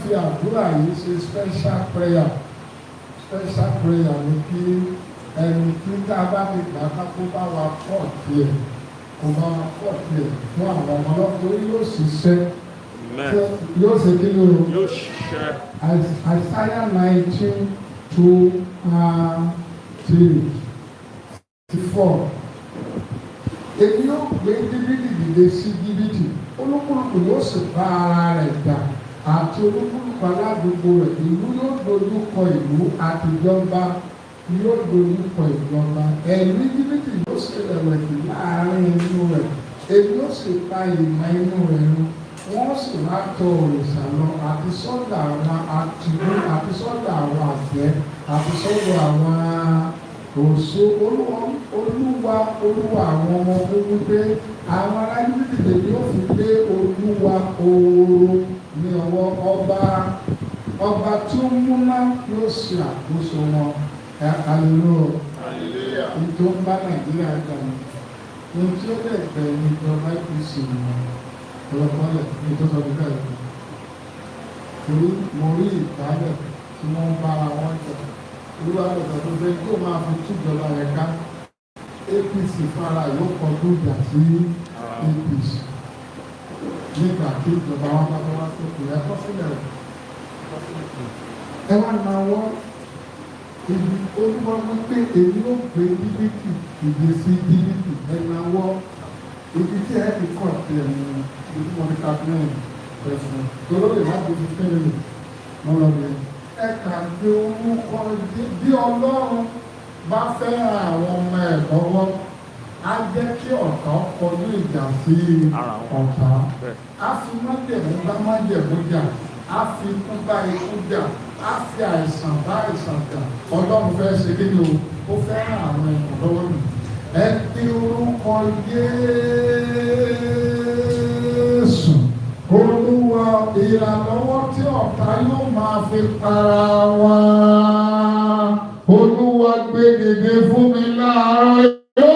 fi àdúrà yìí ṣe special prayer. Special prayer ni kí ẹni tí tá a bá ti gbà ká kó bá wa pọ̀ tiẹ̀, kó bá wa pọ̀ tiẹ̀ fún àwọn ọmọ náà, torí yóò ṣiṣẹ́. Amen. Yóò ṣe kí ni o? Yóò ṣiṣẹ́. Isaiah 19:2 and 3, 4. Èmi yóò gbé Jìbìtì dìde sí Jìbìtì, olúkúlùkù yóò sì bá ara rẹ̀ jà àti olúkúlùkù aládùúgbò rẹ̀. Ìlú yóò dojú kọ ìlú, àti ìjọba yóò dojú kọ ìjọba. Ẹ̀mí Jìbìtì yóò sì rẹ̀wẹ̀sì láàrin inú rẹ̀, èmi yóò sì pa ìmọ̀ inú rẹ̀ run. Wọ́n sì wá tọ̀ òrìṣà lọ, àti sọ́dọ̀ àwọn àtìlú, àti sọ́dọ̀ àwọn àjẹ́, àti sọ́dọ̀ àwọn òṣó. Olúwa, Olúwa, Olúwa àwọn ọmọ ogun wípé àwọn ará Íjíbítì lè yóò fi lé olúwa ooro ní ọwọ́. Ọba, ọba tí ó múná yóò ṣe àkóso wọn. Ẹ hallelujah. Hallelujah. Ní tó ń bá Nàìjíríà jà ní ohun tí ó lè gbẹ̀yìn ìjọba APC wọn ọlọ́pàá ní tó sọ nígbà yìí, torí mo rí ìgbálẹ̀ tí wọ́n ń bára wọn jà. Olúwa lọ́sọ̀ tó fẹ́ kó máa fi tújọba rẹ̀ ká. APC fara yóò kọjú ìjà sí APC nígbà tí ìjọba wọn bá wá tó kù. Ẹ kọ́ sílẹ̀ o, ẹ wá náwó ibi. Olúwa wípé èmi ó gbé Jìbìtì ìdè sí Jìbìtì. Ẹ náwó ibi tí ẹ ti kọ̀ sí ẹ̀ ní ibi tí mo ní ká fún ẹ̀ ẹ̀fọn tó lóye má gbé 15 minutes mo lọ bẹ̀. Ẹ kà gbé orúkọ. Bí Ọlọ́run bá fẹ́ ran àwọn ọmọ ẹ̀ lọ́wọ́, á jẹ́ kí ọ̀tá kọjú ìjà sí Ara wọn. ọ̀tá. Bẹ́ẹ̀. Á fi májẹ̀mú bá májẹ̀mú jà, á fi ikú bá ikú jà, á fi àìsàn bá àìsàn jà. Ọlọ́run fẹ́ ṣe kí ni o? Ó fẹ́ ràn àwọn èèyàn lọ́wọ́ nù. Ẹ pe orúkọ Jésù. Olúwa, ìrànlọ́wọ́ tí ọ̀tá yóò máa fi para wọn, Olúwa gbé dìde fún mi láàárọ̀ yóò.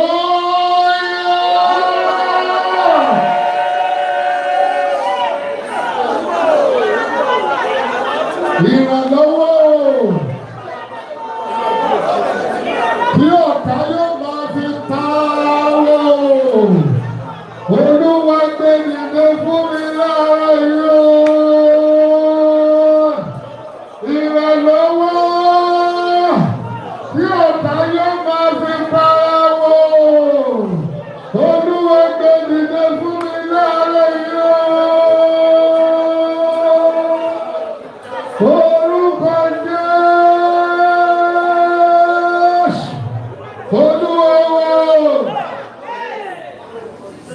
Ìrànlọ́wọ́ tí ọ̀tá yóò máa fi para wọn, Olúwa gbé dìde fún mi láàárọ̀ yóò. Ìrànlọ́wọ́ tí ọ̀tá yóò máa fi para wọn, Olúwa gbé dìde fún mi láàárọ̀ yóò. Orúkọ Jésù Olúwa wa.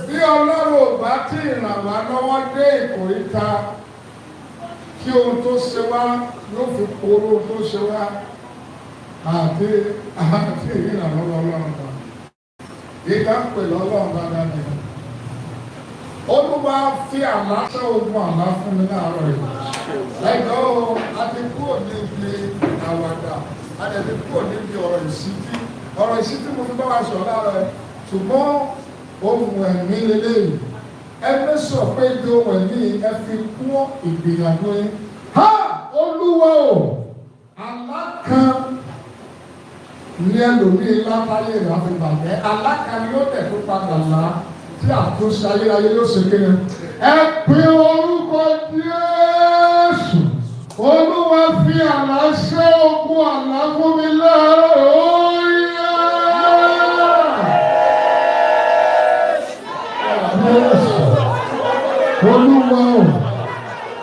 Bí Ọlọ́run ò bá tí ì ràn wá lọ́wọ́ dé ìkòríta kí ohun tó ṣe wá yóò fi poró ohun tó ṣe wá, àti ìrànlọ́wọ́ Ọlọ́run kan ìta ń pè lọ́lọ́run dáadáa ni. Olúwa, fi àlá ṣẹ́ ogun àlá fún mi láàárọ̀ yìí. Ẹ̀gbọ́n o, a ti kúrò níbi àwàdà, a dẹ̀ ti kúrò níbi ọ̀rọ̀ ìṣítí. Ọ̀rọ̀ ìṣítí mo fi bá wa sọ̀rọ̀ láàárọ̀ yìí, ṣùgbọ́n ohun ẹ̀mí lélẹ́yìí. Ẹ fẹ́ sọ pé ibi ohun ẹ̀mí, ẹ fi kún ìgbìyànjú yín. Ha! Olúwa o, àlá kan ní ẹlòmíì látàyè rẹ̀ àfi bàjẹ́. Àlá kan ni ó tẹ̀ tó padà lá tí àtúnṣe ayérayé yóò ṣe kéde. Ẹ pe orúkọ Jésù. Olúwa, fi àlá ṣẹ́ ogun àlá fún mi láàárọ̀ óyá. Jésù. Olúwa o,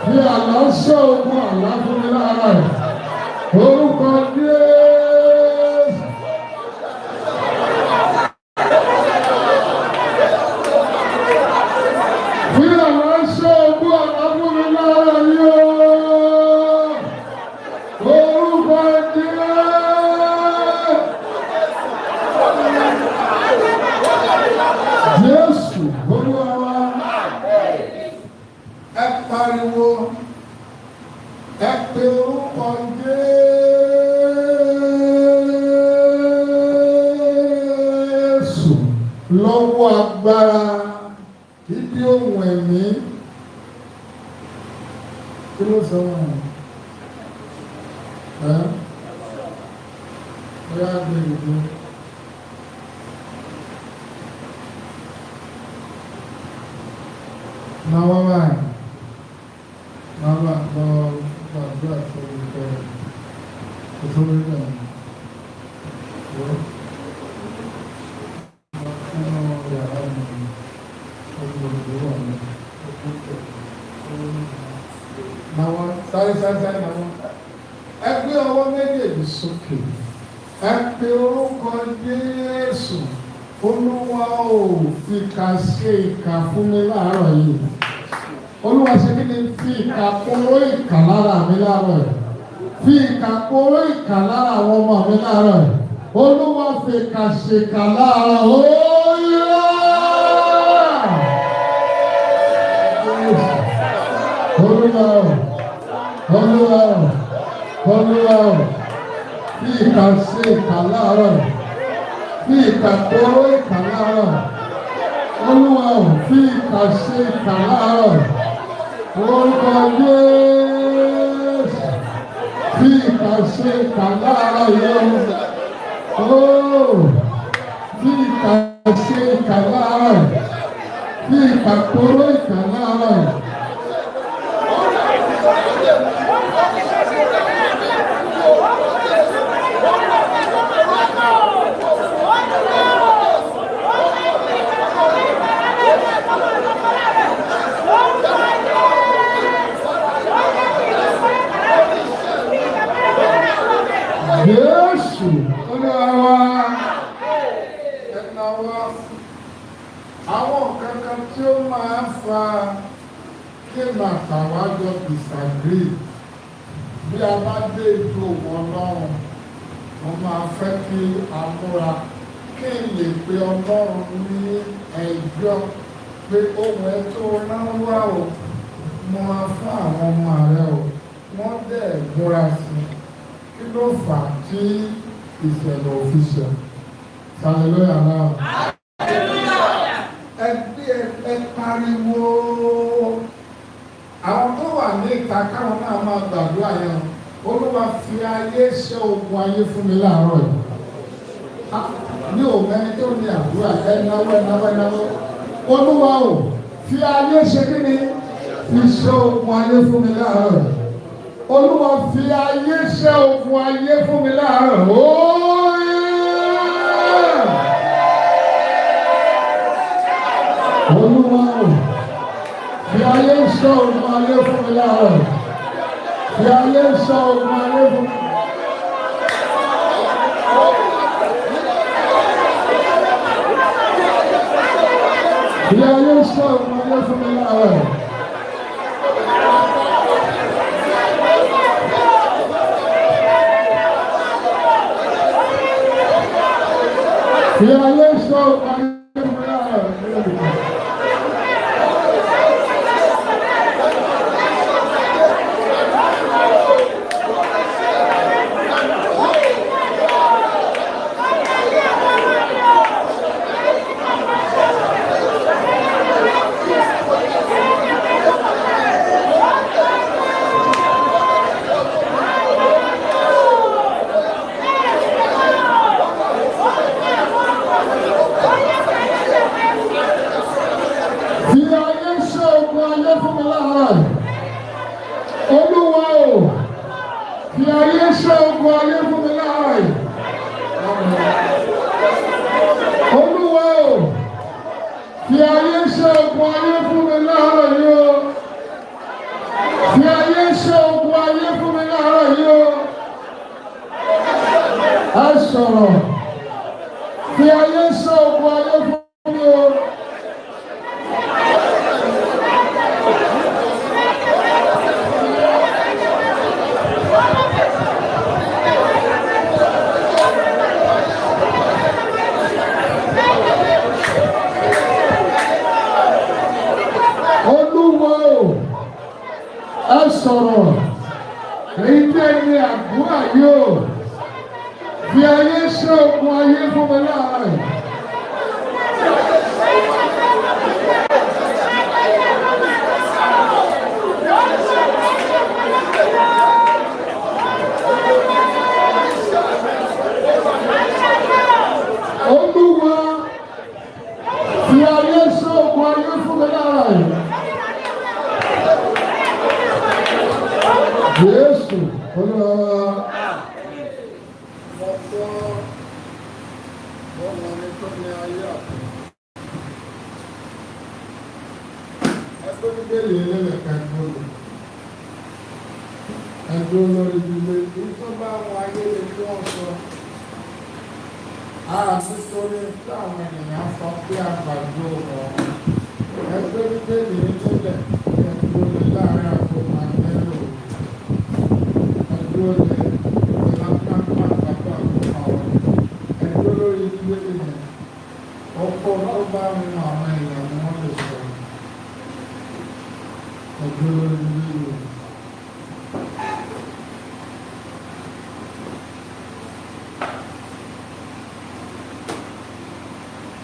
fi àlá ṣẹ́ ogun àlá fún mi láàárọ̀. Orúkọ Jésù. Fi àlá ṣẹ́ ogun àlá fún mi láàárọ̀ yìí o. Orúkọ Jésù. Jésù Olúwa wa. Ẹ pariwo, ẹ pe orúkọ Jésù lọ́wọ́ agbára ibi ohun ẹ̀mí. Kí ló sọ wọn? Ẹ́ bóyá gbé ìlú. Náwó báyìí, náwó lọ gbàdúrà tó ń bẹ̀rẹ̀ tó ń bẹ̀rẹ̀ wọ́n nínú yàrá mi ọgbọ̀n ìlú wà ní ọgbọ̀n. Náwó sáré sáré sáré náwó. Ẹ gbé ọwọ́ méjèèjì sókè. Ẹ pe orúkọ Jésù. Olúwa ò fi ìkà ṣe ìkà fún mi láàárọ̀ yìí. Olúwa ṣe kí ni? Fi ìkà poró ìkà lára mi láàárọ̀ yìí. Fi ìkà poró ìkà lára àwọn ọmọ mi láàárọ̀ yìí. Olúwa fi ìkà ṣe ìkà láàárọ̀ óyá. Olúwa ò, Olúwa ò, Olúwa ò, fi ìkà ṣe ìkà láàárọ̀ yìí. Fi ìkà poró ìkà láàárọ̀ yìí. Olúwa ò, fi ìkà ṣe ìkà láàárọ̀ yìí. Orúkọ Jésù, fi ìkà ṣe ìkà láàárọ̀ yìí o. Ooo, fi ìkà ṣe ìkà láàárọ̀ yìí. Fi ìkà poró ìkà láàárọ̀ yìí. Jésù Olúwa wa. Ẹ̀nà wa, àwọn nǹkan kan tí ó máa ń fa kí màtàwá jọ disagree bí a bá dé ìlú òun Ọlọ́run, mo máa fẹ́ kí a múra kí n lè pe Ọlọ́run ní ẹjọ́ pé ohun ẹ tó rán wá o, múra fún àwọn ọmọ rẹ o, wọ́n dẹ̀ múra sí i. Kí ló fà á tí ìṣẹ̀lẹ̀ òfin ṣe? Hallelujah náà. Ẹ gbé ẹ pariwo. Àwọn tó wà ní ìta káwọn náà máa gbàdúrà yẹn. Olúwa fi ayé ṣe ogun ayé fún mi láàárọ̀ yìí. Mi ò mẹ́ni tó ní àdúrà. Ẹ náwó, ẹ náwó, ẹ náwó. Olúwa o, fi ayé ṣe kí ni? Fi ṣe ogun ayé fún mi láàárọ̀ yìí. Olúwa fi ayé ṣe ogun ayé fún mi láàárọ̀. Óyè! Olúwa o, fi ayé ṣe ogun ayé fún mi láàárọ̀. Fi ayé ṣe ogun ayé fún mi. Fi ayé ṣe ogun ayé fún mi láàárọ̀. Fi ayé ṣe ogun ayé fún mi láàárọ̀. Fi ayé ṣe ogun ayé fún mi láàárọ̀ yìí. Olúwa o, fi ayé ṣe ogun ayé fún mi láàárọ̀ yìí. Olúwa o, fi ayé ṣe ogun ayé fún mi láàárọ̀ yìí o. Fi ayé ṣe ogun ayé fún mi láàárọ̀ yìí o. Ẹ sọ̀rọ̀. Fi ayé ṣe ogun ayé fún mi o. Olúwa o, ẹ sọ̀rọ̀. Èyí tẹ́ ní àdúrà yìí o, fi ayé ṣe ogun ayé fún mi láàárọ̀ yìí. Jésù Olúwa wa. Mo gbọ́ ohùn ẹni tó ní ayé àti. Ẹgbẹ́ Bíbélì ẹlẹ́lẹ̀ka gbọ́dọ̀. Ẹgbẹ́ olórí Bíbélì tó bá wọn ayé lè kí wọ́n sọ. Ara nítorí táwọn ènìyàn sọ pé àgbàdo ọ̀. Ẹgbẹ́ Bíbélì ẹlẹ́lẹ̀ ẹgbẹ́ olè láàárín àgbo máa lérò. Ẹgbẹ́ olè ìlànà àgbàdo àwọn ẹgbẹ́ olórí Bíbélì yẹn. Ọkọ̀ tó bá ń ran àwọn èèyàn ni wọ́n lè sọ. Ẹgbẹ́ olórí Bíbélì yẹn.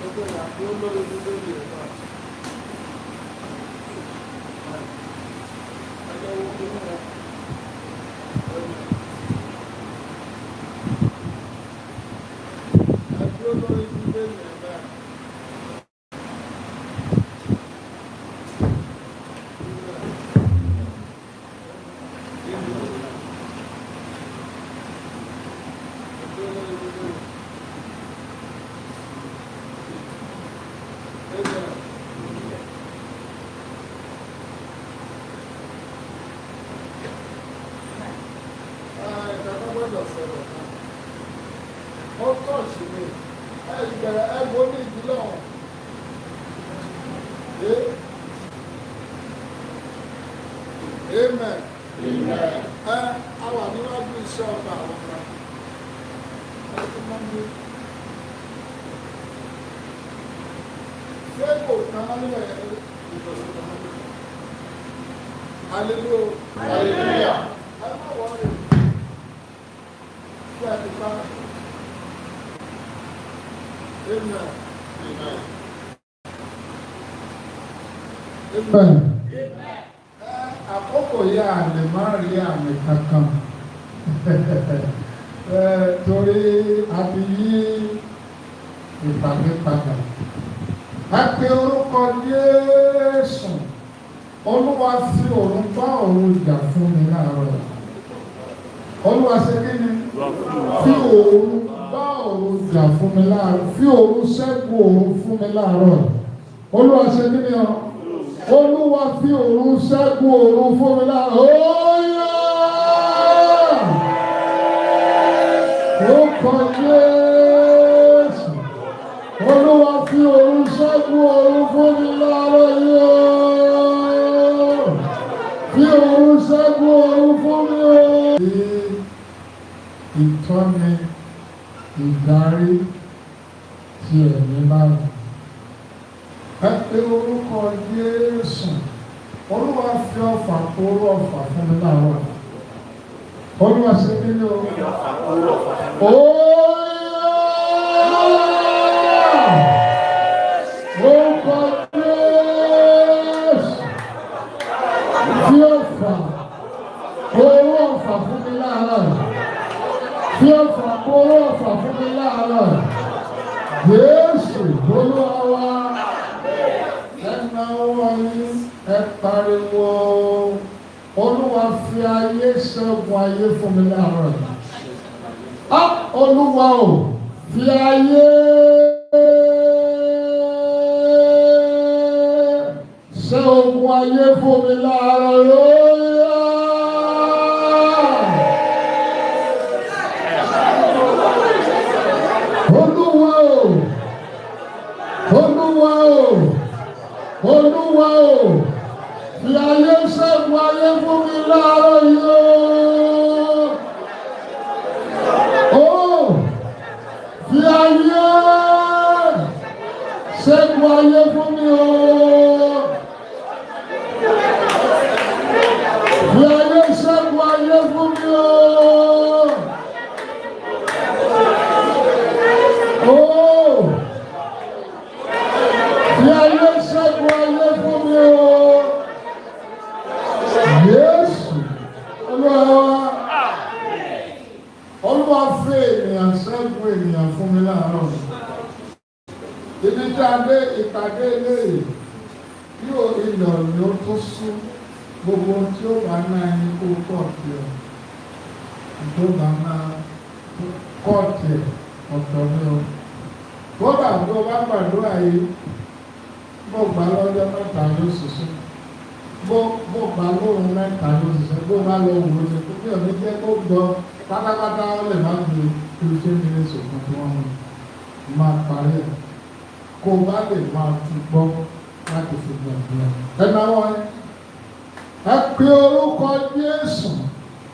Ẹgbẹ́ olórí Bíbélì yẹn náà. Ẹgbẹ́ wo kí ni ẹ? Ẹgbẹ́ olórí Bíbélì yẹn náà. Ó tọ̀sí mi, ẹ ìbẹ̀rẹ̀ ẹ bó ní ìdílé ọ̀hún. Amen. Ẹ a wà níwájú iṣẹ́ ọba àwọn ọba. Ẹ tún mọ́ mi. Ṣé kò tán nílẹ̀ ìtọ̀sí kan náà? Hallelujah. Hallelujah. Ẹ má wọrí. Ṣé ẹ ti pa? Amen. Amen. Àkókò yìí a lè má rí àmì kankan torí a ti yí ìpàdé padà. Ẹ pe orúkọ Jésù. Olúwa fi òun bá òun jà fún mi láàárọ̀ yìí. Olúwa ṣe kí ni? Fi òun bá òun jà fún mi láàárọ̀. Fi òun ṣẹ́gun òun fún mi láàárọ̀ yìí. Olúwa ṣe kí ni ọ? Olúwa fi òun ṣẹ́gun òun fún mi láàárọ̀. Óyá! Orúkọ Jésù. Olúwa fi òun ṣẹ́gun òun fún mi láàárọ̀ yìí o. Fi òun ṣẹ́gun òun fún mi o. Ìtọ́ni ìdarí ti ẹ̀mí báyìí. Ẹ pe orúkọ Jésù. Olúwa fi ọfà kóró ọfà fún mi láàárọ̀. Olúwa ṣe kí ni o? Óyá! Orúkọ Jésù. Fi ọfà kóró ọfà fún mi láàárọ̀. Fi ọfà kóró ọfà fún mi láàárọ̀. Jésù Olúwa wa. Ẹ náwó yín, ẹ pariwo. Olúwa fi ayé ṣẹ́gun ayé fún mi láàárọ̀ yìí. Á Olúwa o, fi ayé ṣẹ́ ogun ayé fún mi láàárọ̀ yìí. Olúwa o, Olúwa o, Olúwa o, fi ayé ṣẹ́gun ayé fún mi láàárọ̀ yìí o. Ó fi ayé ṣẹ́gun ayé fún mi o. Fi ayé ṣẹ́gun ayé fún mi o. Ó fi ayé ṣẹ́gun ayé fún mi o. Jésù Olúwa wa. Olúwa fẹ́ ènìyàn ṣẹ́gun ènìyàn fún mi láàárọ̀. Ibi tí a dé ìpàdé eléyìí yóò ilẹ̀ ọ̀nà ó tó sún gbogbo ohun tí ó bá ná ẹni kó pọ̀ sí ọ. Tó bá máa kọ́ọ̀tì ẹ̀ ọ̀tọ̀ ni o. Kódà tó bá gbàdúrà yìí, bó gbà lọ́jọ́ 3 ló ṣiṣẹ́. Bó gbà lóru 3 ló ṣiṣẹ́. Bó bá lọ wò ó ṣe kó bí òní jẹ́ kó gbọ́ pátápátá, ó lè má ju 15 minutes òkun tí wọ́n mú máa parí ẹ̀. Kó bá lè máa tún gbọ́ láti fi gbàdúrà. Ẹ náwó ẹ. Ẹ pe orúkọ Jésù.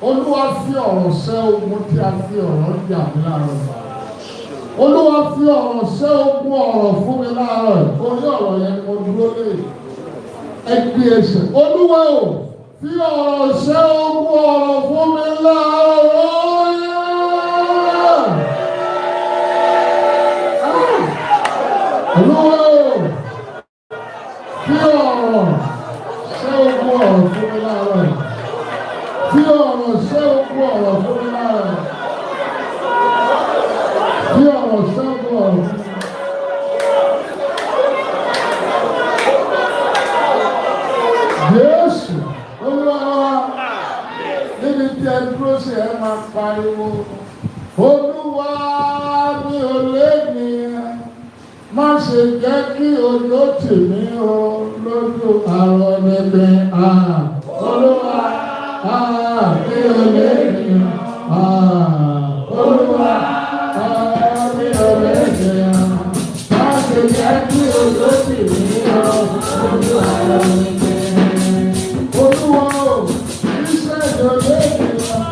Olúwa, fi ọ̀rọ̀ ṣẹ́ ogun tí a fi ọ̀rọ̀ jà mí láàárọ̀. Olúwa, fi ọ̀rọ̀ ṣẹ́ ogun ọ̀rọ̀ fún mi láàárọ̀. Orí ọ̀rọ̀ yẹn ni mo dúró lé. Ẹ gbé ẹsẹ̀. Olúwa o, fi ọ̀rọ̀ ṣẹ́ ogun ọ̀rọ̀ fún mi láàárọ̀. Olúwa o, fi ọ̀rọ̀ ṣẹ́ ogun ọ̀rọ̀ fún mi láàárọ̀. Fi ọ̀rọ̀ ṣẹ́ ogun ọ̀rọ̀ fún mi láàárọ̀. Fi ọ̀rọ̀ ṣẹ́ ogun ọ̀rọ̀ fún mi. Jésù Olúwa wa, níbi tí ẹ dúró sí, ẹ máa pariwo. Olúwa, mi ò lè nìyẹn. Má ṣe jẹ́ kí ojú tì mí o lójú àrọ̀ níbi. Olúwa, mi ò lè nìyẹn. Olúwa, mi ò lè nìyẹn. Má ṣe jẹ́ kí ojú tì mí o lójú àrọ̀ níbi. Olúwa o, iṣẹ́ ìjọba ènìyàn.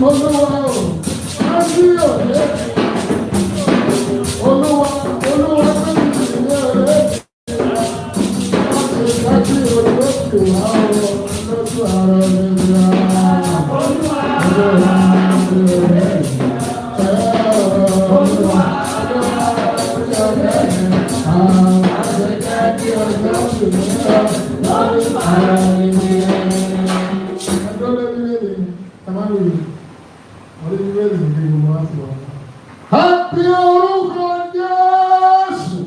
Olúwa o, ábí òde. Olúwa, Olúwa, méjì ní ọ̀rẹ́. Má ṣe jẹ́ kí ojú tì wá o lójú àrọ̀ níbi. Olúwa, mi ò lè Olúwa, mi ò lè má ṣe jẹ́ kí ojú tì mí o lójú àrọ̀ níbi. Ẹjọ́ lé Bíbélì, ẹ má lè orí Bíbélì ní gbogbo wa ti wà. Happy orúkọ Jésù.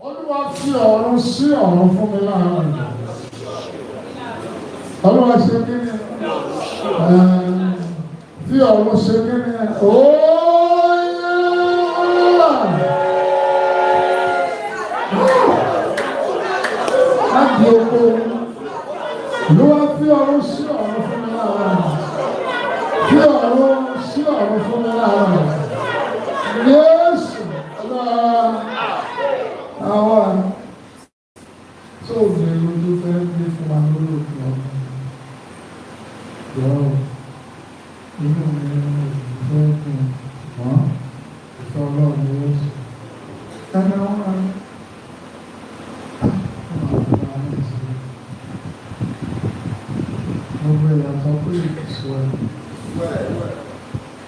Olúwa, fi ọ̀run sí ọ̀run fún mi láàárọ̀ yìí. Olúwa, ṣe kí ni? Fi ọ̀run ṣe kí ni? Óyá! Láti oko. Olúwa, fi ọ̀run sí ọ̀run fún mi láàárọ̀ yìí. Fi ọ̀run sí ọ̀run fún mi láàárọ̀ yìí. Jésù Olúwa àwọn tó bẹ̀rù tó fẹ́ gbé fún wa lórí òkè ọ̀run. Yọ inú mi fẹ́ kún ṣùgbọ́n ìfẹ́ Ọlọ́run ni ó sọ. Ẹni wọn máa ń gbogbo èèyàn sọ pé ìkùsù ẹ̀.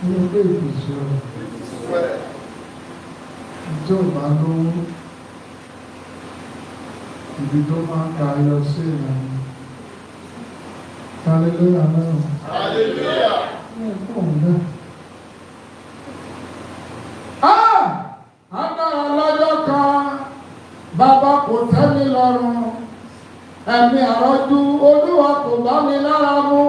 Nínú pé ìkùsù ẹ̀. Tí ò bá lówó, ibi tó máa ń ka ayọ̀ sí ìlànà. Hallelujah náà. Hallelujah. Ní ẹ̀kọ́ òun náà. Ah! Agbára lọ́jọ́ kan, bàbá kò tẹ́ mi lọ́rùn. Ẹ̀mí àrọ́jú, Olúwa, kò bá mi lára mu.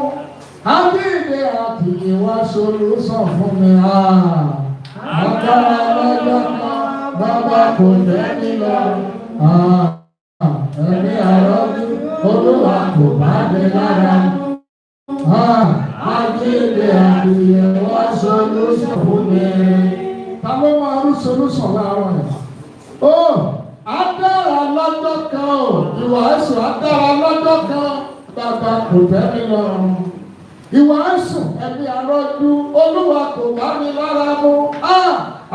Ábíìdè àti ìwà solution fún mi. Ah! Agbára lọ́jọ́ kan, bàbá kò tẹ́ mi lọ́rùn. Ah! Ẹ̀mí àrọ́jú, Olúwa, kò bá mi lára mu. Ah! Ábíìdè àti ìwà solution fún mi. Ta ló máa rí solution láàárọ̀ yẹn? Ó adára lọ́jọ́ kan o, ìwàásù adára lọ́jọ́ kan, bàbá kò tẹ́ mi lọ́rùn. Ìwàásù ẹ̀mí àrọ́jú, Olúwa, kò bá mi lára mu.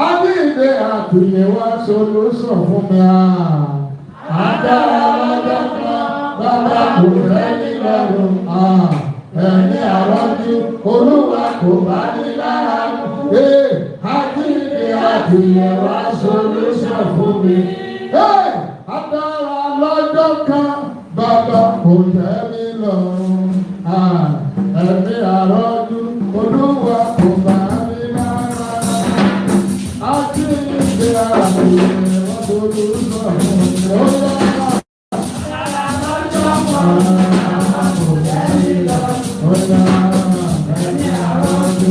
Ábíìdè àtìyẹ̀wá solution fún mi. Adára lọ́jọ́ kan, bàbá kò tẹ́ mi lọ́rùn. Ẹ̀mí àrọ́jú, Olúwa, kò bá mi lára mu. Ábíìdè àtìyẹ̀wá solution fún mi. Adára lọ́jọ́ kan, bàbá kò tẹ́ mi lọ́rùn. Ẹ̀mí àrọ́jú, Olúwa, kò bá mi lára. Àjíǹde àtìyẹ̀wá solution fún mi. Ó yára. Kò tẹ́ mi lọ́rùn. Ó yára. Ẹ̀mí àrọ́jú.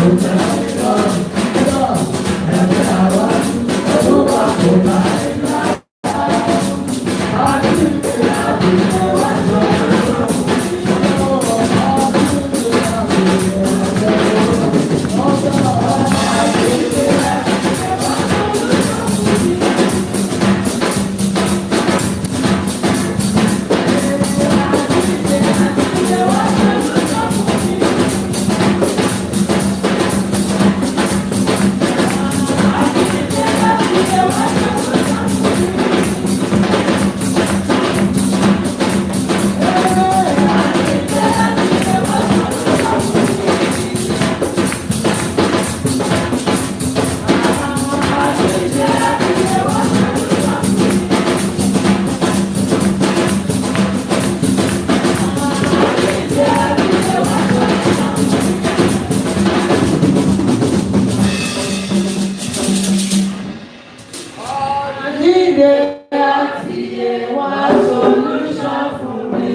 Kò tẹ́ mi lọ́rùn. Ẹ̀mí àrọ́jú, Olúwa kò bá mi lára mu. Àjíǹde àti ìyè wá solution fún mi. Àjíǹde àti ìyè wá solution fún mi.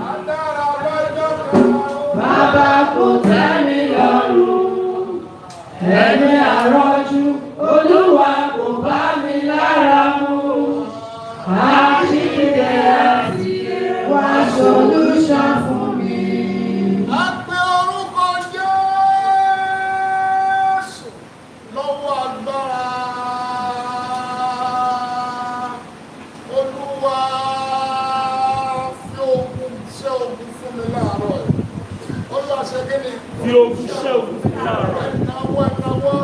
Adára lọ́jọ́ kan. Bàbá kò tẹ́ mi lọ́rùn. Ẹ̀mí àrọ́jú, Olúwa kò bá mi lára mu. Àjíǹde àti ìyè wá solution fún mi. A pe orúkọ Jésù lọ́wọ́ agbára. Olúwa, fi ogun ṣẹ́ ogun fún mi láàárọ̀ yìí. Olúwa, ṣe kí ni? Fi ogun ṣẹ́ ogun fún mi láàárọ̀. Ẹ̀nàwọ́, ẹ̀nàwọ́.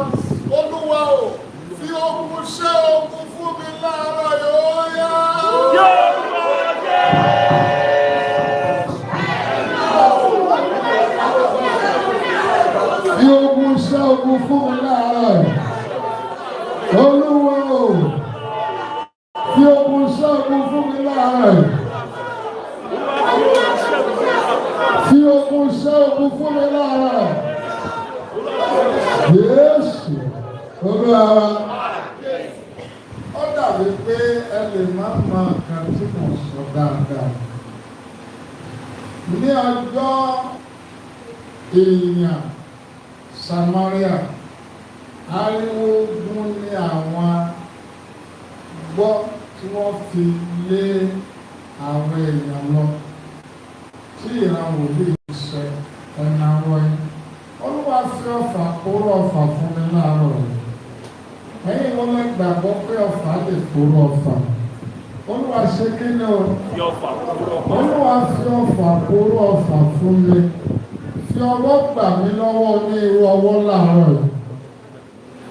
Olúwa o, fi ogun ṣẹ́ ogun fún mi láàárọ̀ yìí. Ó yá. Yorùbá Jésù. Fi ogun ṣẹ́ ogun fún mi láàárọ̀ yìí. Olúwa o, fi ogun ṣẹ́ ogun fún mi láàárọ̀ yìí. Fi ogun ṣẹ́ ogun fún mi láàárọ̀ yìí. Jésù Olúwa wa. Ó dàbí pé ẹ lè má mọ nǹkan tí mo sọ dáadáa. Ní ọjọ́ èèyàn Samaria, ariwo ogun ni àwọn gbọ́ tí wọ́n fi lé àwọn èèyàn lọ tí ìran wòlíì sọ ẹ̀nà wọ̀nyí. Olúwa, fi ọfà kóró ọfà fún mi láàárọ̀ yìí. Ẹ̀yin wọn lè gbàgbọ́ pé ọfà lè kóró ọfà? Olúwa, ṣe kí ni o? Fi ọfà kúrò ọfà. Olúwa, fi ọfà kóró ọfà fún mi. Fi ọwọ́ gbà mí lọ́wọ́ ní irú ọwọ́ láàárọ̀ yìí.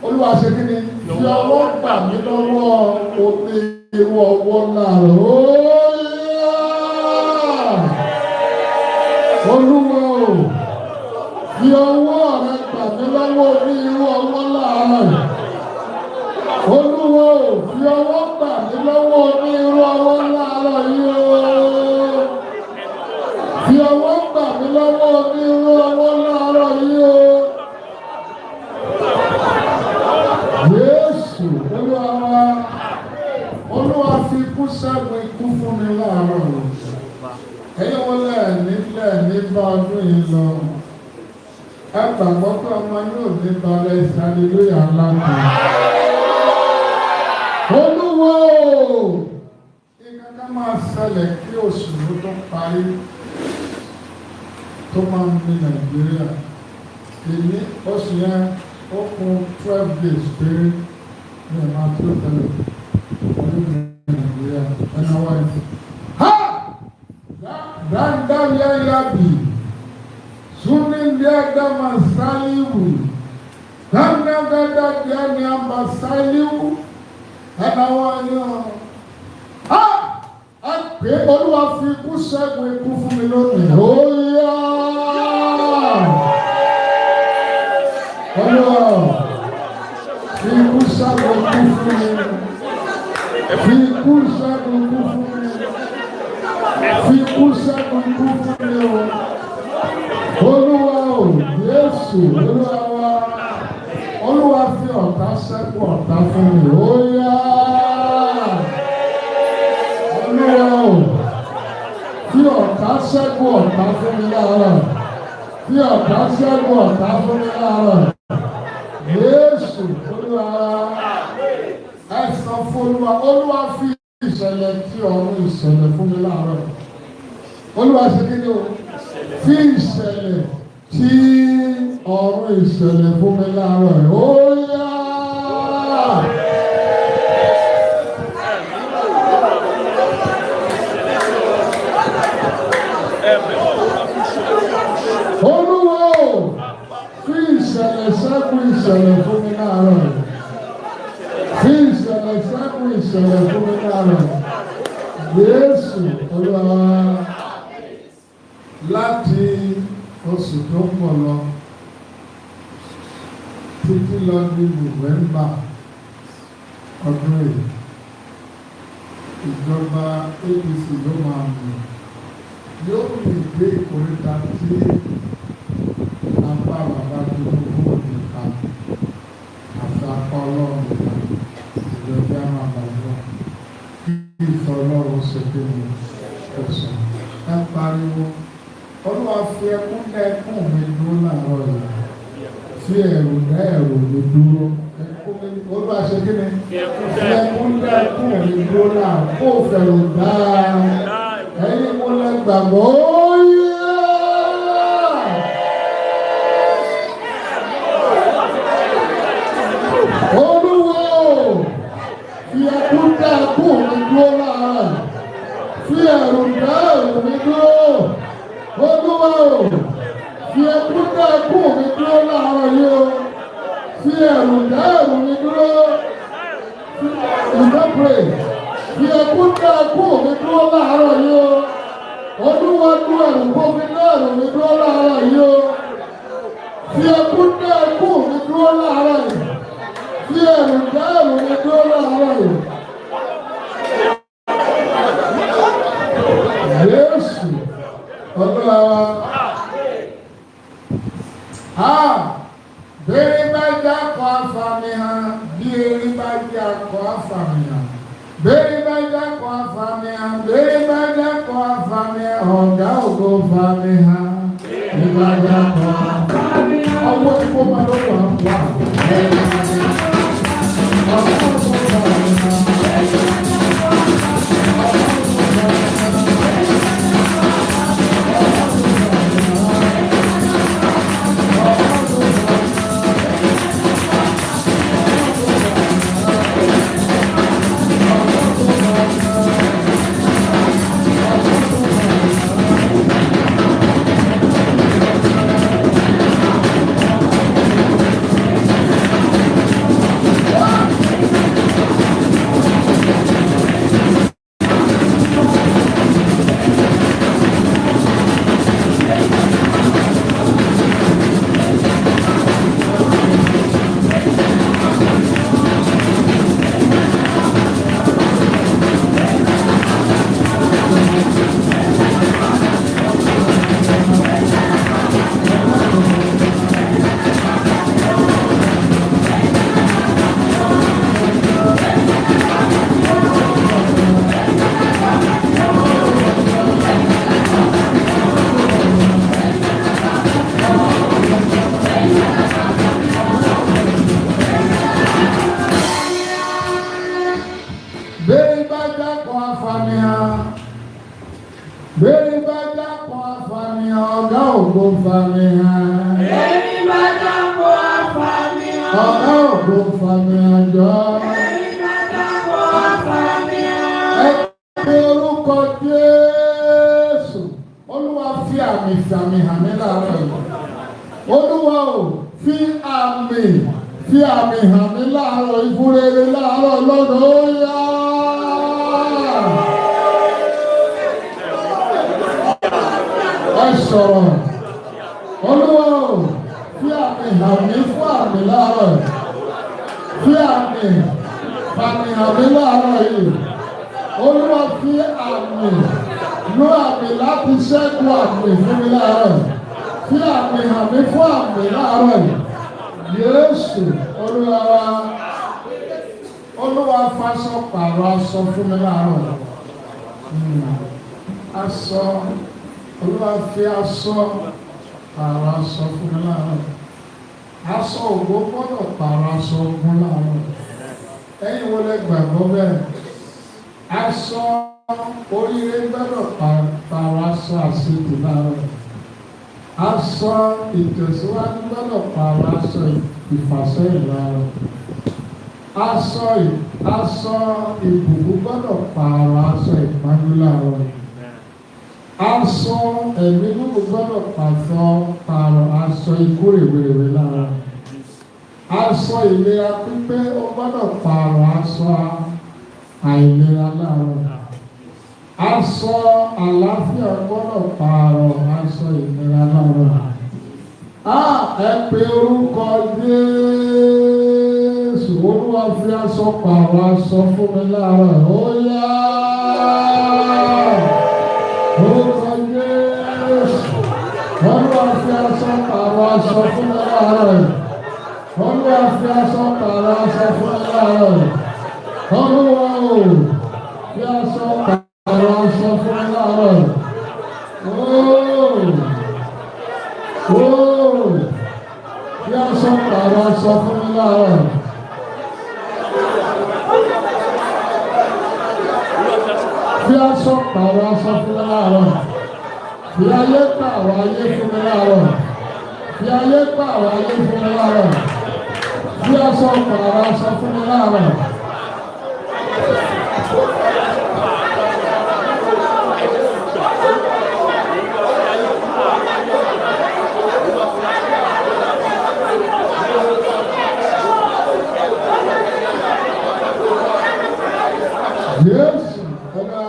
Olúwa, ṣe kí ni? Fi ọwọ́ gbà mí lọ́wọ́ oní irú ọwọ́ láàárọ̀. Ó yá! Olúwa o, fi ọwọ́ rẹ gbà mí lọ́wọ́ ní irú ọwọ́ láàárọ̀ yìí. Olúwa o, fi ọwọ́ gbà mí lọ́wọ́ ní irú ọwọ́ láàárọ̀ yìí o. Fi ọwọ́ gbà mí lọ́wọ́ ní irú ọwọ́ láàárọ̀ yìí o. Jésù Olúwa wa. Olúwa, fi ikú ṣẹ́gun ikú fún mi láàárọ̀ yìí. Ẹ̀yin wọn lẹ́ẹ̀ní lẹ́ẹ̀ní bá ọdún yìí lọ. Ẹ gbàgbọ́ pé ọmọ yóò ní balẹ̀ ìsàlélóyà ńlá kan. Olúwa o! Nǹkan kan máa ṣẹlẹ̀ kí oṣù ló tó parí tó máa ń ní Nàìjíríà. Èmi oṣù yẹn ó kún 12 days péré ní ẹ̀ máa tó tẹ̀lé ọdún ní Nàìjíríà ẹ̀nà wáyé. Ha! Dandalia yabi, sunindia dama saliwu, dandagada diani amba saliwu, ẹ̀nà wáyé o. Ha! Ẹ pé Olúwa, fi ikú ṣẹ́gun ikú fún mi lónìí. Ó yá! Olúwa, fi ikú ṣẹ́gun ikú fún mi. Fi ikú ṣẹ́gun ikú fún mi. Fi ikú ṣẹ́gun ikú fún mi o. Olúwa o, Jésù Olúwa wa. Olúwa, fi ọ̀tá ṣẹ́gun ọ̀tá fún mi. Ó yá! Olúwa o, fi ọ̀tá ṣẹ́gun ọ̀tá fún mi láàárọ̀. Fi ọ̀tá ṣẹ́gun ọ̀tá fún mi láàárọ̀. Jésù Olúwa, ẹ sọ fún Olúwa, Olúwa, fi ìṣẹ̀lẹ̀ tí ọ̀run ìṣẹ̀lẹ̀ fún mi láàárọ̀. Olúwa, ṣe kí ni o? Fi ìṣẹ̀lẹ̀ tí ọ̀run ìṣẹ̀lẹ̀ fún mi láàárọ̀. Ó yá. Ẹ̀mí Olúwa, fi ìṣẹ̀lẹ̀. Olúwa o, fi ìṣẹ̀lẹ̀ ṣẹ́gun ìṣẹ̀lẹ̀ fún mi láàárọ̀. Fi ìṣẹ̀lẹ̀ ṣẹ́gun ìṣẹ̀lẹ̀ fún mi láàárọ̀. Jésù Olúwa. Láti oṣù tó ń bọ̀ lọ títí lọ ní November ọdún yìí, ìjọba APC ló máa mú, yóò mì dé ìkóríta tí apá bàbá Tinubu nìkan àti apá Ọlọ́run nìkan. Ìjọba máa bàjẹ́ kí ìfẹ́ Ọlọ́run ṣe kí ni kò sọ. Ẹ pariwo, Olúwa, fi ẹkún dá ẹkún mi dúró láàárọ̀ yìí, fi ẹ̀rù dá ẹ̀rù mi dúró. Ẹkún mi, Olúwa, ṣe kí ni? Fi ẹkún Fi dá ẹkún dá ẹkún mi dúró láàárọ̀, kó fẹ̀rù dá ẹ̀yin. Mo lẹ gbàgbọ́, ó yẹ. Olúwa o, fi ẹkún dá ẹkún mi dúró láàárọ̀, fi ẹ̀rù dá ẹ̀rù mi dúró. Olúwa o, fi ẹkún dá ẹkún mi dúró láàárọ̀ yìí o, fi ẹ̀rù dá ẹ̀rù mi dúró. You don pray. Fi ẹkún dá ẹkún mi dúró láàárọ̀ yìí o. Olúwa, dún ẹ̀rù kó fi dá ẹ̀rù mi dúró láàárọ̀ yìí o. Fi ẹkún dá ẹkún mi dúró láàárọ̀ yìí, fi ẹ̀rù dá ẹ̀rù mi dúró láàárọ̀ yìí. Jésù Olúwa wa. Ah, bẹ́ẹ̀ bá jẹ́ akọ afami hàn, bí erin bá jẹ́ akọ afami hàn. Bẹ́ẹ̀ bá jẹ́ akọ afami hàn, bẹ́ẹ̀ bá jẹ́ akọ afami hàn, ọ̀gá ògo fami hàn. Bẹ́ẹ̀ bá jẹ́ akọ afami hàn. Ọwọ́ tí kò máa lọ́wọ́ wà. Ọ̀gá ògo fami hàn. Bẹ́ẹ̀ bá dákọ̀ afàmìhàn, bẹ́ẹ̀ bá dákọ̀ afàmìhàn, ọ̀gá ògo fàmìhàn. Èmi bá dáko àfàmìhàn. Ọ̀gá ògo fàmìhàn jọ. Èmi bá dáko àfàmìhàn. Ẹ pe orúkọ Jésù. Olúwa, fi àmì fàmì hàn mí láàárọ̀ yìí. Olúwa o, fi àmì hàn mí láàárọ̀ ìfúrere láàárọ̀ lọ́dọ̀, ó yá. Ẹ sọ̀rọ̀. Olúwa o, fi àmì hàn mí fún àmì láàárọ̀ yìí. Fi àmì fàmì hàn mí láàárọ̀ yìí. Olúwa, fi àmì ló àmì láti ṣẹ́gun àmì fún mi láàárọ̀ yìí. Fi àmì hàn mí fún àmì láàárọ̀ yìí. Jésù Olúwa wa. Olúwa, faṣọ pààrọ̀ aṣọ fún mi láàárọ̀ yìí. Aṣọ, Olúwa, fi aṣọ Pààrọ̀ aṣọ fún mi láàárọ̀. Aṣọ ògo gbọ́dọ̀ pààrọ̀ aṣọ ogun láàárọ̀. Ẹ̀yin wo lẹ gbàgbọ́ bẹ́ẹ̀? Aṣọ oríire gbọ́dọ̀ pààrọ̀ aṣọ àṣetì láàárọ̀. Aṣọ ìtẹ̀síwájú gbọ́dọ̀ pààrọ̀ aṣọ ìfàsẹ́yìn láàárọ̀. Aṣọ ìbùkún gbọ́dọ̀ pààrọ̀ aṣọ ìpọ́njú láàárọ̀. Aṣọ ẹ̀mí gígùn gbọ́dọ̀ pààrọ̀ aṣọ ikú rèwerèwe láàárọ̀. Aṣọ ìlera pípé ó gbọ́dọ̀ pààrọ̀ aṣọ àìlera láàárọ̀. Aṣọ àlàáfíà gbọ́dọ̀ pààrọ̀ aṣọ ìnira láàárọ̀. Á, ẹ pe orúkọ Jésù. Olúwa, fi aṣọ pààrọ̀ aṣọ fún mi láàárọ̀. Ó yá. Orúkọ Jésù. Olúwa, fi aṣọ pààrọ̀ aṣọ fún mi láàárọ̀. Olúwa, fi aṣọ pààrọ̀ aṣọ fún mi láàárọ̀. Olúwa o, fi aṣọ pààrọ̀ aṣọ fún mi láàárọ̀. Ooo. Ooo. Fi aṣọ pààrọ̀ aṣọ fún mi láàárọ̀. Fi aṣọ pààrọ̀ aṣọ fún mi láàárọ̀. Fi ayé pààrọ̀ ayé fún mi láàárọ̀. Fi ayé pààrọ̀ ayé fún mi láàárọ̀. Fi aṣọ pààrọ̀ aṣọ fún mi láàárọ̀. Jésù ọba,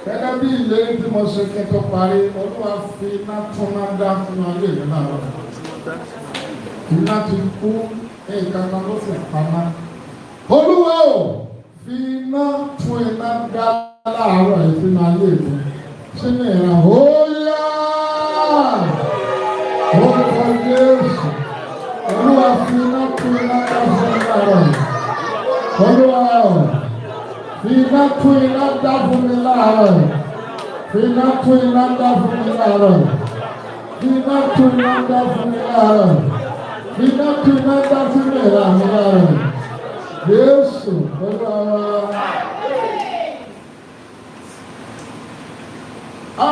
gẹ́gẹ́ bí ìlérí tí mo ṣe kí n tó parí, Olúwa, fi iná tún iná dá fún ayé mi láàárọ̀. Iná ti kú, nǹkan kan ló sì paná. Olúwa o, fi iná tún iná dá láàárọ̀ yìí sínú ayé mi. Sínú ìran, ó yá. Orúkọ Jésù. Olúwa, fi iná tún iná dá fún mi láàárọ̀ yìí. Olúwa o, fi iná tún iná dá fún mi láàárọ̀ yìí. Fi iná tún iná dá fún mi láàárọ̀ yìí. Fi iná tún iná dá fún mi láàárọ̀ yìí. Fi iná tún iná dá fún mi láàárọ̀ yìí. Jésù Olúwa wa. Á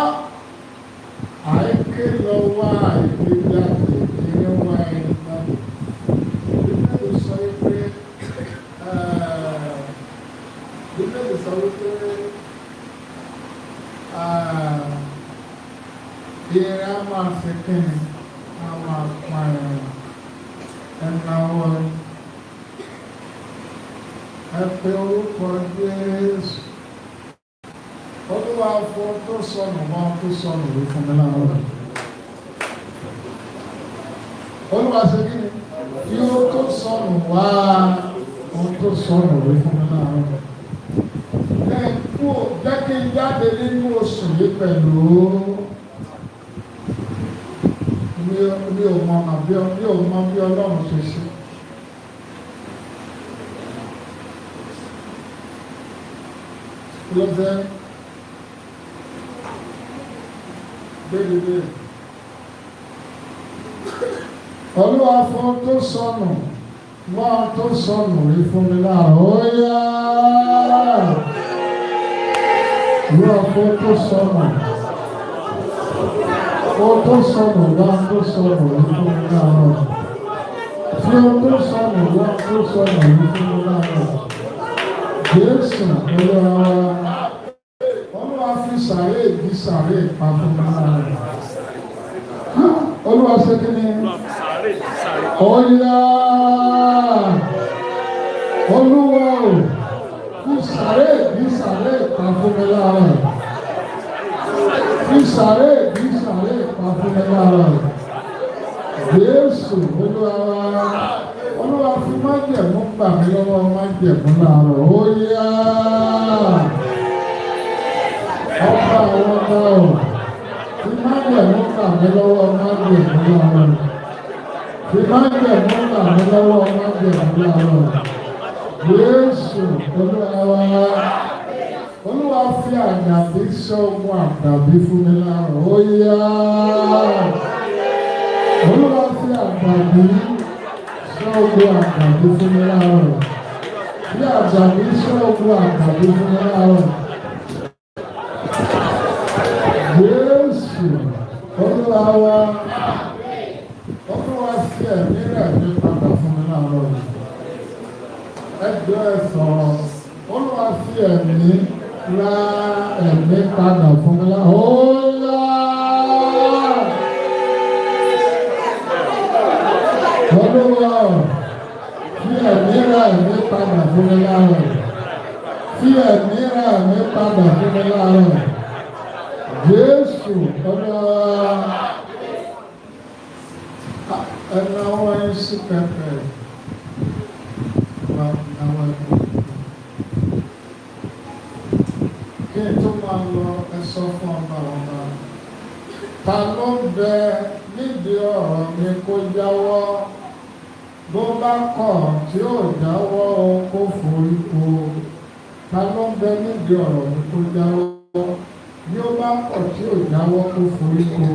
àìké lọ wá àìké jáde ìyẹn wá ẹni náà. Bíbélì sọ pé Bíbélì sọ wípé ìrìn á máa fi kíni, á máa pa ẹ̀rọ ẹ̀nàwó. Ẹ pe orúkọ Jésù. Olúwa, fún tó sọnù mọ́ tó sọnù ló fún mi láàárọ̀. Olúwa, ṣe kí ni kí ó tó sọnù wá ohun tó sọnù ló fún mi láàárọ̀. Ẹ kú, jẹ́ kí n jáde nínú oṣù yìí pẹ̀lú mi ò mọ àbí mi ò mọ bí Ọlọ́run ṣe ṣe. Kí ló fẹ́ gbégbé? Olúwa, fún tó sọnù wọ́n tó sọnù rí fún mi láàárọ̀. Ó yá. Olúwa, fún tó sọnù, ó tó sọnù wá tó sọnù rí fún mi láàárọ̀. Tí ó tó sọnù wá tó sọnù rí fún mi láàárọ̀. Jésù Olúwa wa. Olúwa, fi sàárè bí sàárè pa fún mi láàárọ̀. Olúwa, ṣe kí ni? Ó yá. Olúwa o, fi sàárè bí sàárè pa fún mi láàárọ̀. Fi sàárè bí sàárè pa fún mi láàárọ̀. Jésù Olúwa wa. Olúwa, fi májẹ̀mú gbà mí lọ́wọ́ májẹ̀mú láàárọ̀. Ó yá. Ọba àwọn ọba o, fi májẹ̀mú gbà mí lọ́wọ́ májẹ̀mú láàárọ̀. Fi májẹ̀mú gbà mí lọ́wọ́ májẹ̀mú láàárọ̀. Jésù Olúwa wa. Olúwa, fi àdàbí ṣẹ́gun àdàbí fún mi láàárọ̀. Ó yá. Àdàbí ṣọ́ọ̀gù àdàbí fún mi láàárọ̀. Bí àdàbí ṣọ́ọ̀gù àdàbí fún mi láàárọ̀. Jésù Olúwa wa, Olúwa fi ẹ̀mí rẹ̀ mi padà fún mi láàárọ̀ yìí. Ẹgbẹ́ ẹ sọ̀rọ̀, Olúwa fi ẹ̀mí ra ẹ̀mí padà fún mi láàárọ̀. Olúwa! Olúwa fi ẹ̀mí ra ẹ̀mí padà fún mi láàárọ̀. Fi ẹ̀mí ra ẹ̀mí padà fún mi láàárọ̀. Jésù Olúwa, ẹ̀nà ọwọ́ yín sí pẹpẹ. Wà náwó ẹ̀kọ́. Kí n tó máa lọ, ẹ sọ fún ọba ọba. Ta ló ń bẹ nídìí ọ̀rọ̀ mi kó jáwọ́? Bó bá kọ̀ tí ò jáwọ́ o, kó forí ko. Ta ló ń bẹ nídìí ọ̀rọ̀ mi kó jáwọ́? Bí ó bá kọ̀ tí ò jáwọ́, kó forí ko.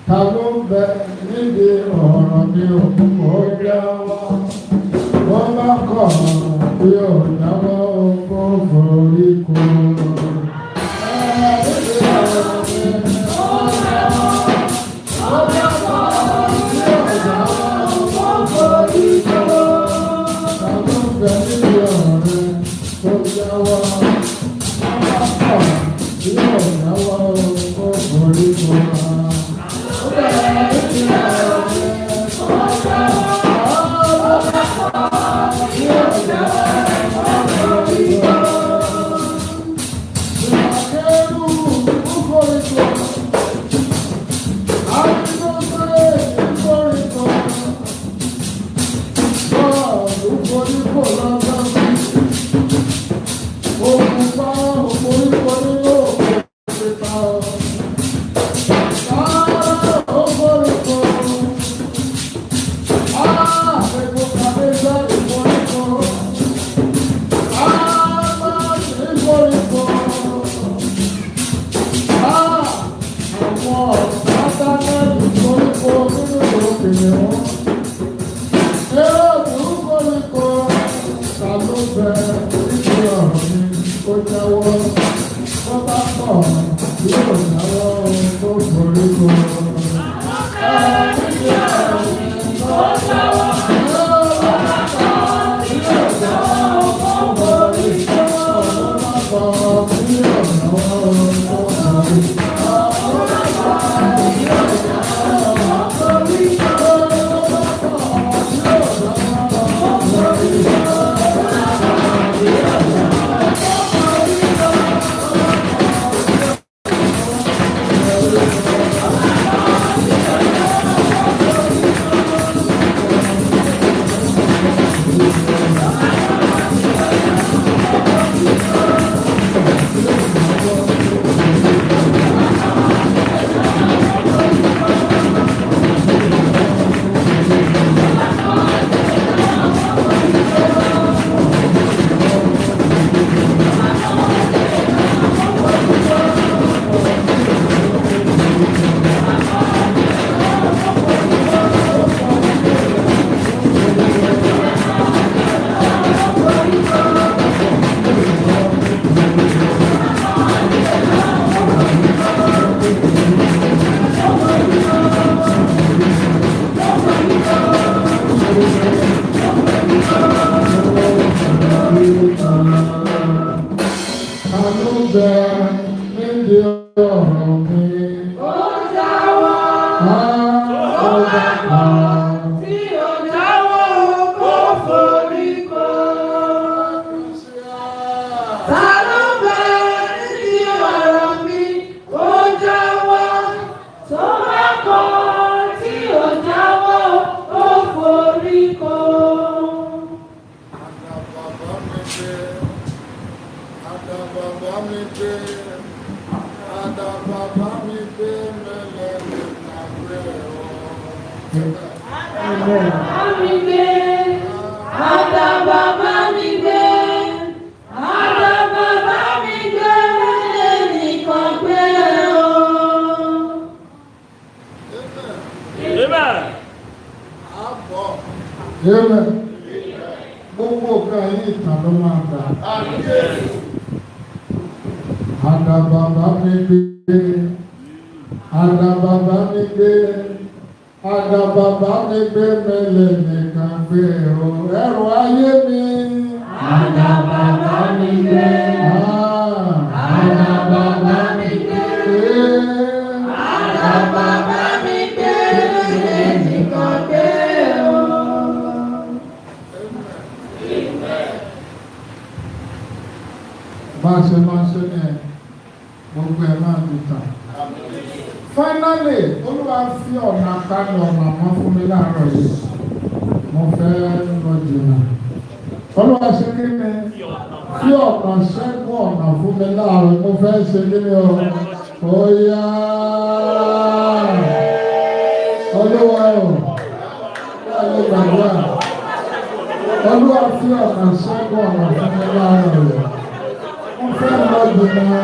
Ta ló ń bẹ nídìí ọ̀rọ̀ mi ò kó jáwọ́? Bó bá kọ̀ tí ò jáwọ́ o, kó forí ko. Nídìí ọ̀rọ̀ mi kó jáwọ́. Bó bá kọ̀ tí ò jáwọ́, kó forí ko. Ta ló ń bẹ nídìí ọ̀rọ̀ rẹ kó jáwọ́? Bó bá kọ̀ tí ò jáwọ́, kó forí ko. Ó bẹ nídìí ọ̀rọ̀ rẹ kó jáwọ́. Bó bá kọ̀ tí ò jáwọ́, kó forí ko. Ìmàkẹ́rù ó forí ko. Àdìgbòsè forí ko. Bọ́ọ̀lù forí ko lọ́jọ́ sí. Òkùnfà òforíko nínú òkú pípa. Sáárá ó forí ko. Àpèkò kàdéjà ìforí ko. Àmà ìforí ko. Àwọn ọ̀tá ìforí ko nínú òkèlè wọn. Èrò forí ko. Ta ló bẹ nídìí ọ̀rọ̀ mi kó jáwọ́? Bó bá kọ̀ yóò jáwọ́, kó forí ko. Nídìí ọ̀rọ̀ mi kó jáwọ́. Bó bá kọ̀ yóò jáwọ́, kó forí ko. Bó bá kọ̀ yóò jáwọ́, kó forí ko. Bó bá kọ̀ yóò jáwọ́, kó forí ko. Bó bá kọ̀ yóò jáwọ́, kó forí ko. Ta ló bẹ nídìí ọ̀rọ̀ mi? Ó jáwọ́. Ó bá kọ̀. Tí ò jáwọ́, kó forí ko. Ta ló bẹ nídìí ọ̀rọ̀ mi kó jáwọ́? Tó bá kọ̀ tí ò jáwọ́, kó forí ko. Àdàbàbà mi gbé, àdàbàbà mi gbé, àdàbàbà mi gbé mẹ́lẹ̀ mi kàgbé o. Bá mi gbé, àdàbà bá mi gbé, àdàbà bá mi gbé, lẹ́nìkan gbé o. Amen. Amen. Àbọ̀. Amen. Gbogbo nǹkan yìí ìtàn ló máa gbà. Àdàbàbà mi gbé, àdàbàbà mi gbé, àdàbàbà mi gbé mẹ́lẹ̀ nìkan gbé o, ẹrù ayé mi. Àdàbàbà mi gbé. Àdàbàbà mi gbé. Àdàbàbà mi gbé nìkan gbé o. Bá a ṣe máa ṣe ní ẹ, gbogbo ẹ máa di tàn. Finally, Olúwa fi ọ̀nà kalẹ̀ ọ̀nà mọ́ fún mi láàárọ̀ yìí. Mo fẹ́ lọ jìnnà. Olúwa ṣe kí ni? Fi ọ̀nà ṣẹ́gun ọ̀nà fún mi láàárọ̀. Mo fẹ́ ṣe kí ni o? Ó yá. Olúwa o, báyìí gbàdúrà. Olúwa fi ọ̀nà ṣẹ́gun ọ̀nà fún mi láàárọ̀ yìí. Mo fẹ́ lọ jìnnà.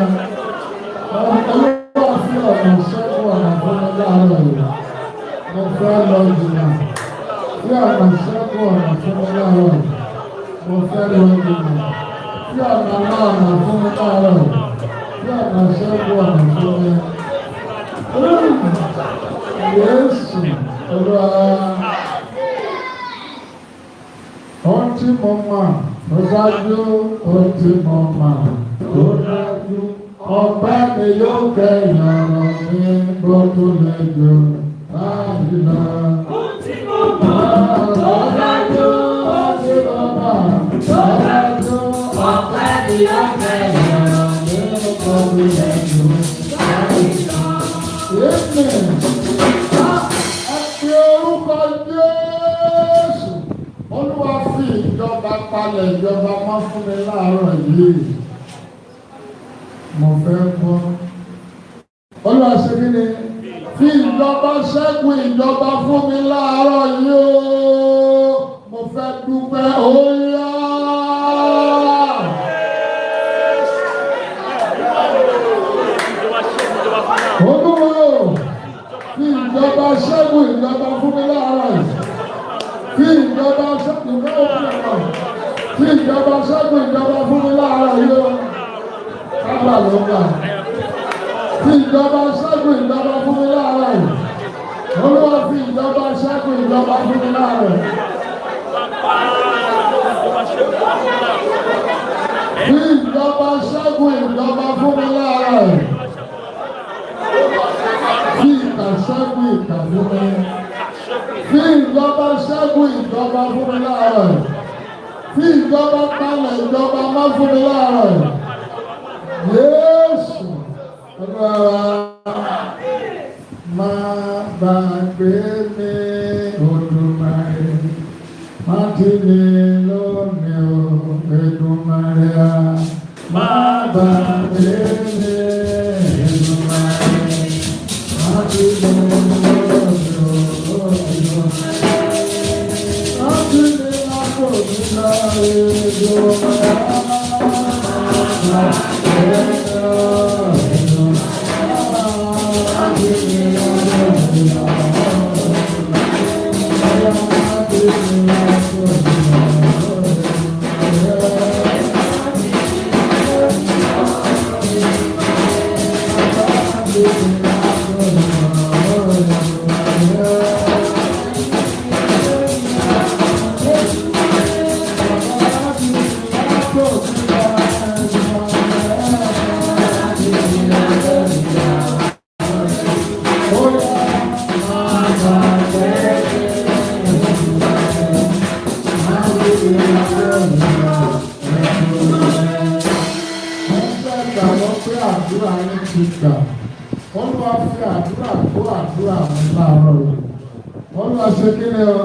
Olúwa fi ọ̀nà ṣẹ́gun ọ̀nà fún mi láàárọ̀ yìí. Mo fẹ́ lọ jìnnà. Fi ọ̀nà ṣẹ́gun ọ̀nà fún mi láàárọ̀ yìí. Mo fẹ́ lọ jìnnà. Fi ọ̀nà náà ọ̀nà fún mi láàárọ̀ yìí. Fi ọ̀nà ṣẹ́gun ọ̀nà fún mi. Jésù Olúwa. Ohun tí mo mọ̀ tó dájú, ohun tí mo mọ̀ tó dájú. Ọpẹ́ mi yóò kẹ́yìn ọ̀rọ̀ mi bó tó lè jù báyìí lọ. Ohun tí mo mọ̀ tó dájú, Ohun tí mo mọ̀ tó dájú. Ọpẹ́ mi yóò kẹ́yìn ọ̀rọ̀ mi bó tó lè jù báyìí lọ. Amen. Ẹ pe orúkọ Jésù. Olúwa fi ìjọba palẹ̀ ìjọba mọ́ fún mi láàárọ̀ yìí. Mo fẹ́ gbọ́. Olúwa ṣe kí ni? Fi ìjọba ṣẹ́gun ìjọba fún mi láàárọ̀ yìí o. Mo fẹ́ dúpẹ́ ó yá. Olúwa o, fi ìjọba ṣẹ́gun ìjọba fún mi láàárọ̀ yìí. Fi ìjọba ṣẹ́gun ìjọba fún mi. Fi ìjọba ṣẹ́gun ìjọba fún mi láàárọ̀ yìí o. Kábà ló gbà. Fi ìjọba ṣẹ́gun ìjọba fún mi láàárọ̀ yìí. Olúwa fi ìjọba ṣẹ́gun ìjọba fún mi láàárọ̀ yìí. Fi ìjọba ṣẹ́gun ìjọba fún mi láàárọ̀ yìí. Fi ìkà ṣẹ́gun ìkà fún mi. Fi ìjọba ṣẹ́gun ìjọba fún mi láàárọ̀ yìí. Fi ìjọba palẹ̀ ìjọba mọ́ fún mi láàárọ̀ yìí. Jésù Olúwa má gbàgbé mi Olùmarè, má ti mi lónìí o Èdùmàrè a. Má gbàgbé mi Èdùmàrè, má ti mi lónìí o Èdùmàrè. Má ti mi lápò mi lọ Èdùmàrè. Má gbàgbé mi Èdùmàrè. Má ti mi lónìí o Gbàgbọ́ pé àdúrà yín ti gbà. Olúwa fi àdúrà kó àdúrà mi láàárọ̀ yìí. Olúwa ṣe kí ni o?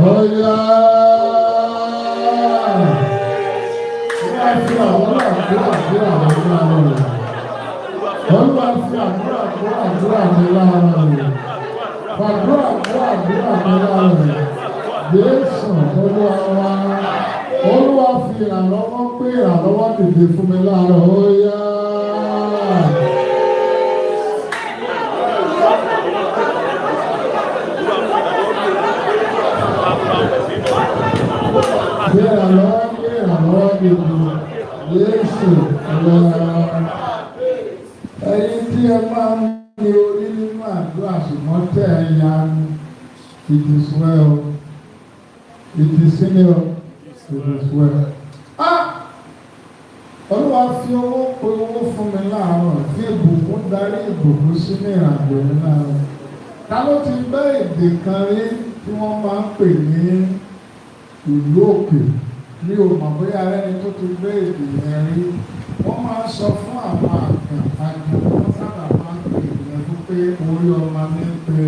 Ó yá. Olúwa fi àdúrà kó àdúrà mi láàárọ̀ yìí. Olúwa fi àdúrà kó àdúrà mi láàárọ̀ yìí. Fàdúrà kó àdúrà mi láàárọ̀ yìí. Jésù Olúwa wa. Olúwa fi ìrànlọ́wọ́ pé ìrànlọ́wọ́ dìde fún mi láàárọ̀. Ó yá. gbàdúrà ṣùgbọ́n tẹ́ ẹ yanu, it is well. It is well. It is well. Ah! Olúwa fi owó pe owó fún mi láàárọ̀, fi ìbùkún darí ìbùkún sínú ìrìnàjò mi láàárọ̀. Ta ló ti gbọ́ èdè kan rí tí wọ́n máa ń pè ní ìlú òkè? Mi ò mọ̀ bóyá ẹni tó ti gbọ́ èdè yẹn rí. Wọ́n máa ń sọ fún àwọn àgàn, àgàn wọ́n sábà máa ń pè yẹn fún pé orí ọmọ ní pé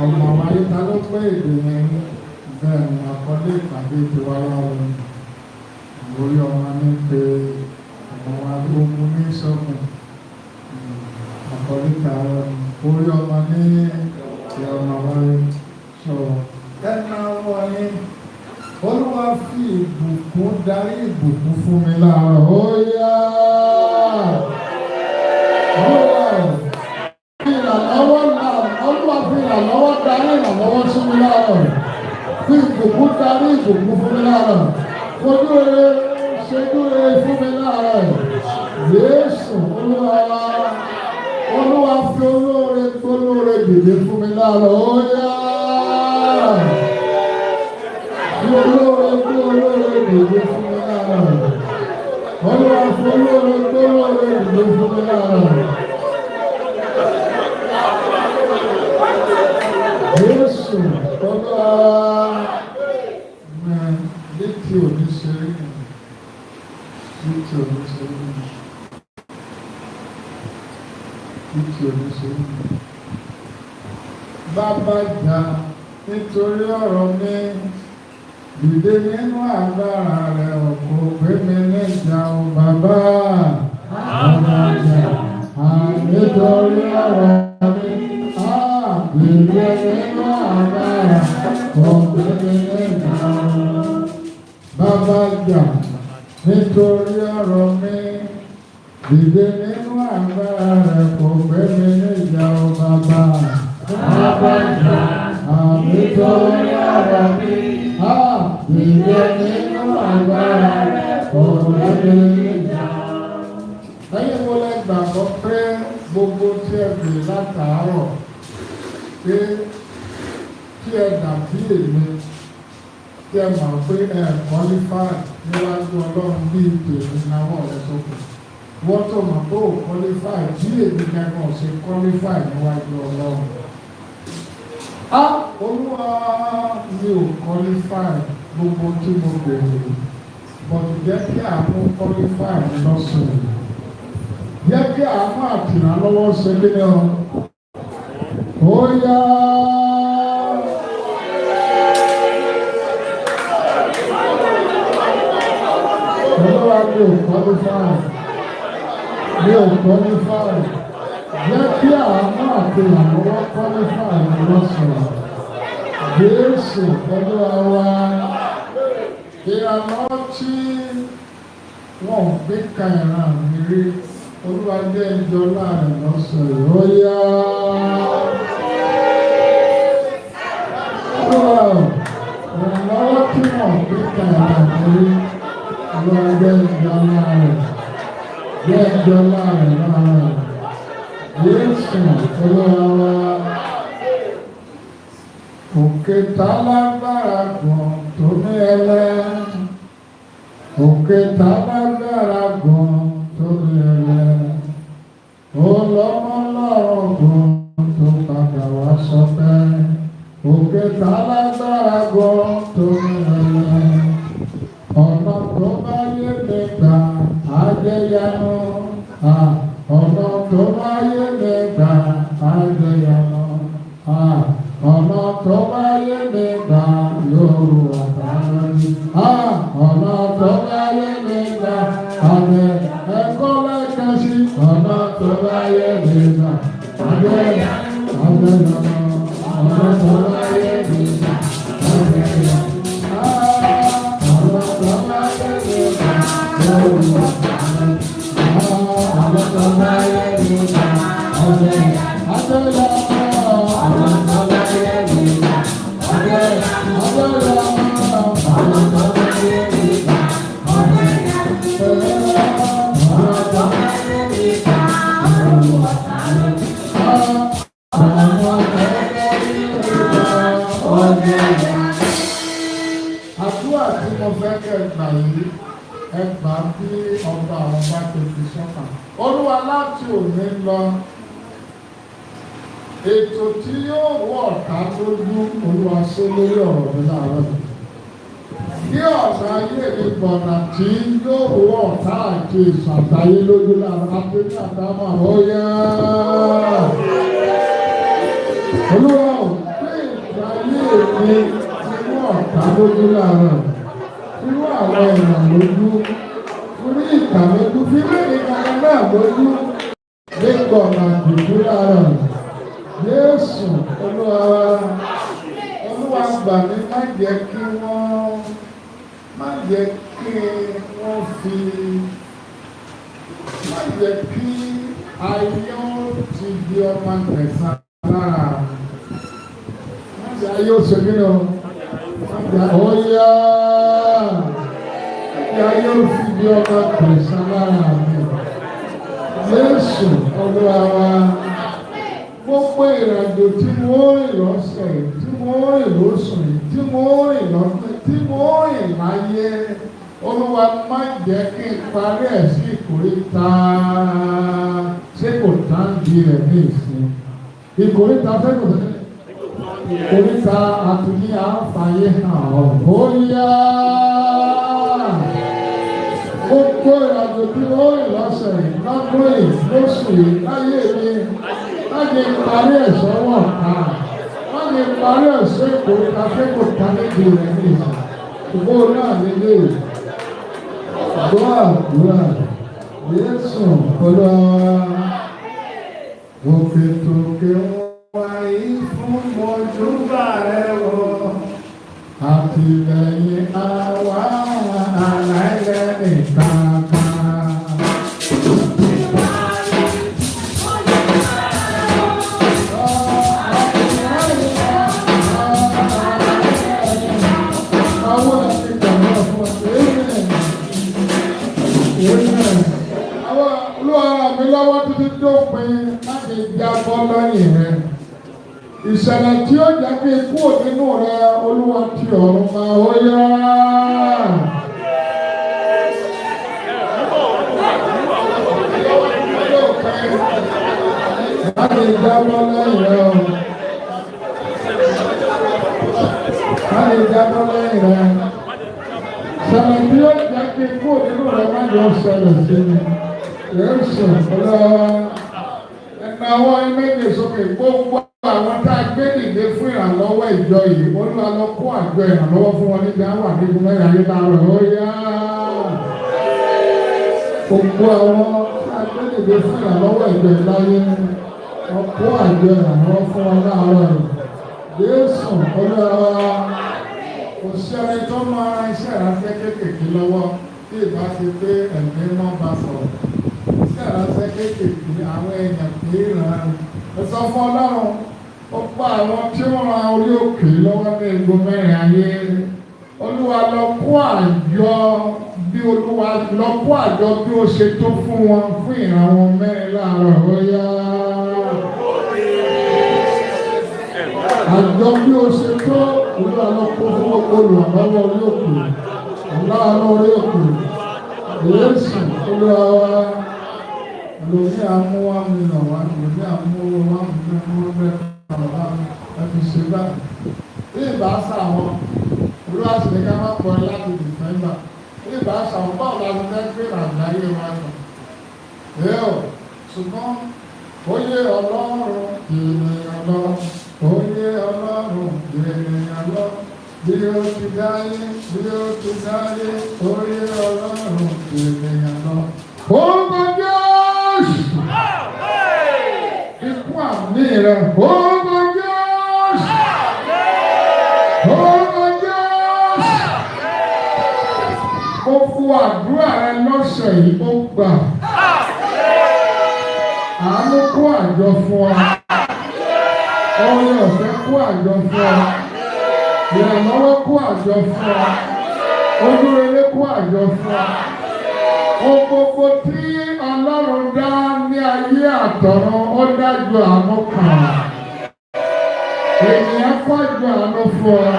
ọmọ wáyé. Ta ló gbọ́ èdè yẹn rí? Bẹ́ẹ̀ ni, àkọlé ìpàdé tiwa láwọn orí ọmọ ní pé ọmọ wa, ogun ní sọ́kùn. Àkọlé tààrọ orí ọmọ ní ti ọmọ wáyé. Sọ ẹnà wọ̀nyí, Olúwa fi ìbùkún darí ìbùkún fún mi láàárọ̀. Ó yá, Olúwa fi ìrànlọ́wọ́ náà, Olúwa fi ìrànlọ́wọ́ darí ìrànlọ́wọ́ sí mi láàárọ̀, fi ìbùkún darí ìbùkún fún mi láàárọ̀, fojú rere ṣojú rere fún mi láàárọ̀. Jésù Olúwa wa. Olúwa fi olóore gbólóore dìde fún mi láàárọ̀. Ó yá, fi olóore gbólóore dìde fún mi láàárọ̀. Olúwa fi olóore gbólóore dìde fún mi láàárọ̀. Jésù Olúwa wa. Létí òní ṣe rí nù, létí òní ṣe rí nù, létí òní ṣe rí nù. Bàbá jà nítorí ọ̀rọ̀ mi, dìde nínú agbára rẹ̀, kò gbé mi níjà o bàbá. Bàbá jà nítorí ọ̀rọ̀ mi, dìde nínú agbára, kò gbé mi níjà o. Bàbá jà nítorí ọ̀rọ̀ mi, dìde nínú agbára rẹ̀, kò gbé mi níjà o bàbá. Bàbá jà nítorí ọ̀rọ̀ mi, dìde nínú agbára rẹ̀, kò gbé mi níjà. Ẹ̀yin wo lẹ gbàgbọ́ pé gbogbo tí ẹ bèrè látàárọ̀ pé kí ẹ dàbí èmi, tí ẹ mọ̀ pé ẹ qualify níwájú Ọlọ́run bíi tèmi, náwó rẹ sókè? Wọ́n tó mọ̀ pé ò qualify bí èmi gangan ṣe qualify níwájú Ọlọ́run. Á, Olúwa, mi ò qualify gbogbo tí mo bèrè, but jẹ́ kí àánú qualify mi lọ́sàn-án, jẹ́ kí àánú àtìrànlọ́wọ́ ṣe kí ni ọ. Ó yá. Olúwa, mi ò qualify, mi ò qualify, jẹ́ kí àánú àti ìrànlọ́wọ́ qualify mi lọ́sàn-án. Jésù Olúwa wa. Ìrànlọ́wọ́ tí wọ́n ò gbé ka ìran mi rí, Olúwa jẹ́ ìjọ láàrin lọ́sàn-án. Ó yá. Olúwa, ìrànlọ́wọ́ tí wọ́n ò gbé ka ìran mi rí, Olúwa jẹ́ ìjọ láàrin, jẹ́ ìjọ láàrin láàrin. Jésù Olúwa wa. Òkè tálágbára gùn tó ní ẹlẹ́. Òkè tálágbára gùn tó ní ẹlẹ́. Olọ́mọlọ́run gùn tó padà wá sọpẹ́. Òkè tálágbára gùn tó ní ẹlẹ́. Ọ̀nà tó bá yé mi gbà á jẹ́ yanu. Ọ̀nà tó bá yé mi gbà á jẹ́ yanu. Ọ̀nà tó bá yé mi gbà lóru àtàlórí. Ọ̀nà tó bá yé mi gbà àbẹ̀ ẹ̀kọ́ lẹ́ẹ̀kan sí. Ọ̀nà tó bá yé mi gbà àbẹ̀ àbẹ̀ lọ́nà. Ọ̀nà tó bá yé mi gbà àbẹ̀ ọ̀nà tó bá yé mi gbà lóru àtàlórí. Ọ̀nà tó bá yé mi gbà àbẹ̀ àbẹ̀ lọ́nà. Ọ̀nà tó bá yé mi gbà àbẹ̀ àbẹ̀ lọ́nà. Ọ̀nà tó bá yé mi gbà àbẹ̀ ọ̀nà tó bá yé mi gbà lóru àtàlórí. gbà yìí, ẹ gbà bí ọba àwọn bá ti fi sọ́kàn. Olúwa, láti òní lọ, ètò tí yóò wọ ọ̀tá lójú, Olúwa, ṣe lórí ọ̀rọ̀ mi láàárọ̀ yìí. Ní ọ̀nà ayé mi, gbọ̀nà tí yóò wọ ọ̀tá àti ìsàtàyé lójú láàárọ̀ àti ní àdámọ̀ ó yá. Olúwa ò gbé ìgbà ayé mi tí wọ́n ọ̀tá lójú láàárọ̀. Fi wọ́n àwọn èèyàn lójú. Fi ní ìkà lójú. Fi ní ìkà náà lójú. Nígbà ọ̀nà àdùnkú láàárọ̀. Jésù Olúwa wa. Olúwa, gbà mí, má jẹ́ kí wọ́n fi má jẹ́ kí ayé ó ti di ọmọ gbẹ̀san lára mi. Má jẹ́ ayé ó ṣe kí ni o? Má jẹ́ ó yá. Má jẹ́ ayé ó fi di ọmọ gbẹ̀san lára mi. Jésù Olúwa wa. Gbogbo ìrìnàjò tí mo rìn lọ́sẹ̀ yìí, tí mo rìn lóṣù yìí, tí mo rìn lọ́dún, tí mo rìn láyé, Olúwa, má jẹ́ kí n parí ẹ̀ sí ìkóríta ṣé kò tán di rẹ̀ ní ìsìn. Ìkóríta ṣé kò tán, ìkóríta àti ní àǹfààní hàn ọ́ bóyá. Gbogbo ìrìnàjò tí mo rìn lọ́sẹ̀ yìí, lọ́dún yìí, lóṣù yìí, láyé mi, láti parí ẹ̀ sọ́wọ́ ká láti parí ẹ̀ sí ìkóríta ṣé kò tán níbi rẹ̀ ní ìsìn. Ṣùgbọ́n náà nílé gbọ́ àdúrà, Jésù Olúwa. Òkè tòkè wáyé fún mọ́júbà rẹ̀ wọ̀. Àtìlẹ́yìn àwa aláìlẹ́nì kankan. Àwọn àti gbàgbọ́ fún ọ. Amen. Amen. Àwọn Olúwa ràn mí lọ́wọ́ títí dópin láti jábọ́ lẹ́yìn rẹ̀. Ìṣẹ̀lẹ̀ tí ó jẹ́ kí ikú nínú rẹ̀, Olúwa ti ọ̀run máa ó yá. Láti jábọ́ lẹ́yìn rẹ̀ o. Láti jábọ́ lẹ́yìn rẹ̀. Ṣẹlẹ̀ tí ó jẹ́ kí ikú nínú rẹ̀ má jọ ṣẹlẹ̀ sí mi. Jésù Olúwa. Ẹ̀nà àwọn méjì sókè. Gbogbo àwọn tá a gbé dìde fún ìrànlọ́wọ́ ìjọ yìí, Olúwa, lọ kó àjọ ìrànlọ́wọ́ fún wọn níbi àwọn àdínkù mẹ́rin ayé láàárọ̀ ó yá. Gbogbo àwọn tá a gbé dìde fún ìrànlọ́wọ́ ìjọ yìí láyé, lọ kó àjọ ìrànlọ́wọ́ fún wọn láàárọ̀ yìí. Jésù Olúwa. Kò sí ẹni tó máa ran iṣẹ́ ìránṣẹ́ kéékèèké lọ́wọ́ bí ìbá ti pé ẹ̀mí mọ́ bá sọ̀rọ̀. Iṣẹ́ ìránṣẹ́ kéékèèké, àwọn èèyàn kì í ràn án. Ẹ sọ fún Ọlọ́run, ó pa àwọn tí ó ran orí òkè lọ́wọ́ ní igun mẹ́rin ayé. Olúwa, lọ kó àjọ bí Olúwa lọ kó àjọ bí ó ṣe tó fún wọn fún ìran wọn mẹ́rin láàárọ̀ ó yá. Àjọ bí ó ṣe tó, Olúwa, lọ kó fún gbogbo olùrànlọ́wọ́ orí òkè. Aláàánú orí òkè. Jésù Olúwa wa. Lórí àmú 1 million wá, lórí àmú 1 million 100,000 wá, ẹ fi ṣe báyìí. Bí ìbá sàwọn, Olúwa sì ní ká má pọ̀ láti December. Bí ìbá sàwọn, báwo la ti fẹ́ gbé ìrìnàjò ayé wa nù? Ẹ ò, ṣùgbọ́n oyè Ọlọ́run ènìyàn lọ, oyè Ọlọ́run ènìyàn lọ. Bí ó ti dáyé, bí ó ti dáyé, oyè Ọlọ́run ènìyàn lọ. Orúkọ Jésù. Ikú àmì rẹ̀. Orúkọ Jésù. Orúkọ Jésù. Mo fún àdúrà rẹ lọ́sẹ̀ yìí, ó gbà. Àánú kó àjọ fún ọ. Oore ọ̀fẹ́ kó àjọ fún ọ. Ìrànlọ́wọ́ kó àjọ fún ọ. Ojúrere kó àjọ fún ọ. Ohun gbogbo tí Ọlọ́run dá ní ayé àtọ̀run, ó dájú àánú kan. Ènìyàn kó àjọ àánú fún ọ.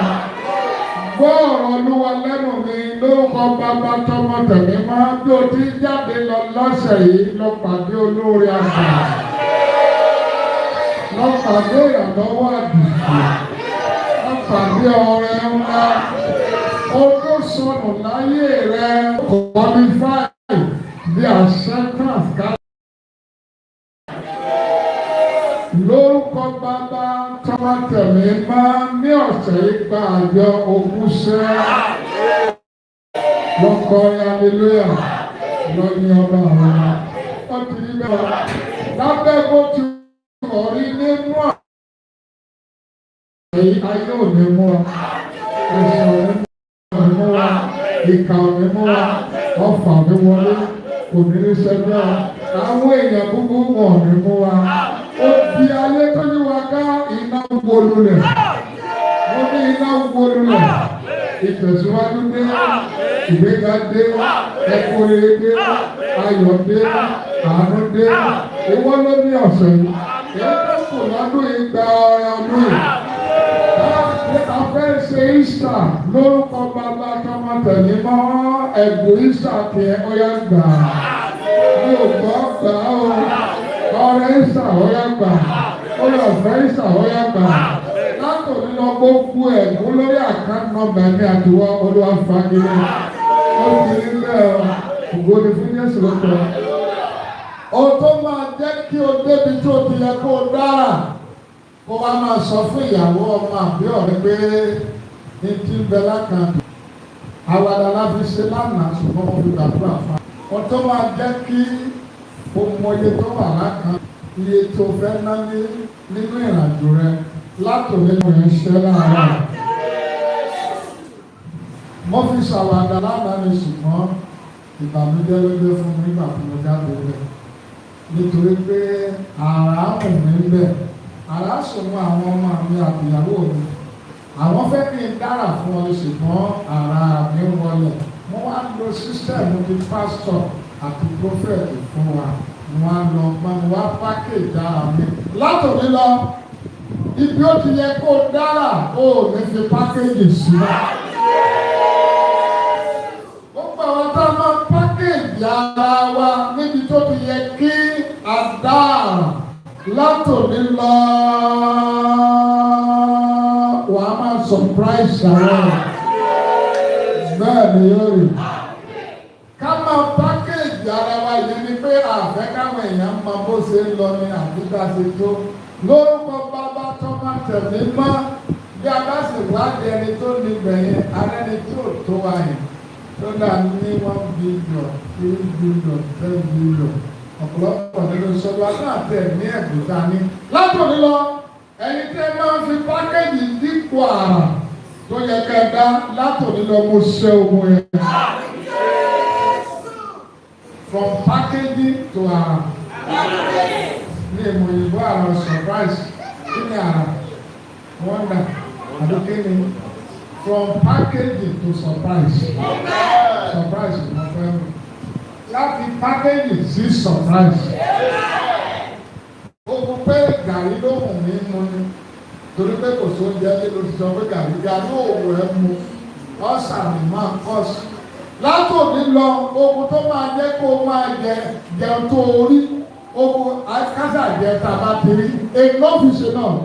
Gbọ́ ọ̀rọ̀ Olúwa lẹ́nu mi lórúkọ Bàbá, Tọmọ, Tẹ̀mí máa. Bí o ti jáde lọ lọ́sẹ̀ yìí, lọ pàdé olóore àgbà, lọ pàdé ìrànlọ́wọ́ àdìsí, lọ pàdé ọrẹ ńlá. O tó sọnù láyé rẹ qualify the acceptance ká. Lórúkọ Bàbá, Tọmọ, Tẹ̀mí máa, ní ọ̀sẹ̀ yìí, gba àjọ ogún sẹ́. Lọ́kọ́ hallelujah, lọ́ní ọba àwọn wọ́n ti rí bẹ́ẹ̀ lábẹ́ bó ti rí nínú èyí. Ayé ò ní mú wa, ẹ̀sìn ò ní mú wa, ìkà ò ní mú wa, ọfà ò ní wọlé, kò ní ní sẹ́gbẹ́ wa, àwọn èèyàn búburú wọn ò ní mú wa. Ó di ayé tó yí wa ká, iná wó lulẹ̀. Mo ní iná wó lulẹ̀. Ìtẹ̀síwájú dé, ìgbéga dé, ẹkún rere dé, ayọ̀ dé, àánú dé. Ìwọ ló ní ọ̀sẹ̀ yìí, èyí tó kù lọ́dún yìí, gba ọrẹ ọdún yìí. A fẹ́ ṣe Easter. Lórúkọ Bàbá, Tọmọ, Tẹ̀mí mọ́, ẹ̀bùn Easter tiẹ̀, ó yá, gbà. Mi ò gbọ́, gbà ó. Ọrẹ Easter, ó yá, gbà. Oore ọ̀fẹ́ Easter, ó yá, gbà. Látòní lọ, gbogbo ẹ̀gún lórí account number ní àtiwọ́, Olúwa fagilé. Ó ti rí bẹ́ẹ̀ o. Ògo ni fún Jésù lóko. O tó máa jẹ́ kí o débi tó ti yẹ kó o dára, kó wá máa sọ fún ìyàwó, ọmọ àbí ọ̀rẹ́ pé ní tí ń bẹ l'account. Àwàdà la fi ṣe lánàá, ṣùgbọ́n mo fi gbàdúrà fún wa. O tó máa jẹ́ kí o mọ iye tó wà l'account, iye tó fẹ́ ná ní nínú ìrìnàjò rẹ, látòlé mo yẹn ṣẹ́ láàárọ̀. Mo fi ṣàwàdà lánàá ni, ṣùgbọ́n ìbànújẹ́ ló dé fún mi nígbà tí mo jáde rẹ̀, nítorí pé àrà ń mí ń bẹ̀, àrà sùn mọ́ àwọn ọmọ mi àtìyàwó mi. Àwọn fẹ́ kí n dára fún ọ, ṣùgbọ́n àrà mi ń wọlé. Mo wá lo system ti pásítọ̀ àti prophet fún wa. Mo wá lọ gbọ́n, mo wá package ara mi. Látòní lọ, ibi ó ti yẹ kó dára, ó ní fi package sí i. Gbogbo àwọn tá a máa package ara wa níbi tó ti yẹ kí a dára, látòní lọ, wàá máa surprise àwọn. Bẹ́ẹ̀ ni yóò rí. Ká máa package ara wa yẹn ni pé àfẹ́ káwọn èèyàn mọ bó ṣe ń lọ ní àbúgbà ṣe tó. Lórúkọ Bàbá, Tọ́mọ, Tẹ̀mí mọ́, bí a bá sì wádìí ẹni tó ní gbẹ̀yìn arẹ́ni tí ò tó wa yẹn tó dà ní 1 billion, 3 billion, 10 billion, ọ̀pọ̀lọpọ̀ nínú sọ́dọ̀ náà tẹ̀ ní ẹ̀bùn dání. Látòní lọ, ẹ̀yin tẹ́ máa ń fi package dípò àrà tó yẹ ká ẹ dá, látòní lọ, mo ṣe ogun yẹn. From packaging to àrà. Ní ìmọ̀ òyìnbó, àrà, surprise. Kí ni àrà? Wonder àbí kí ni? From packaging to surprise. Surprise mo fẹ́ mú. Láti packaging sí surprise. Ogun pé gàrí ló wù mí mu ni, torí pé kò sóúnjẹ ní ló ti sọ pé gàrí, gàrí òwò ẹ mu, ọ̀sà mi máa kọ́ sí. Látòní lọ, ogun tó máa jẹ́ kó máa jẹ jẹun tó rí, ogun kásá jẹ tá a bá ti rí, enough is enough.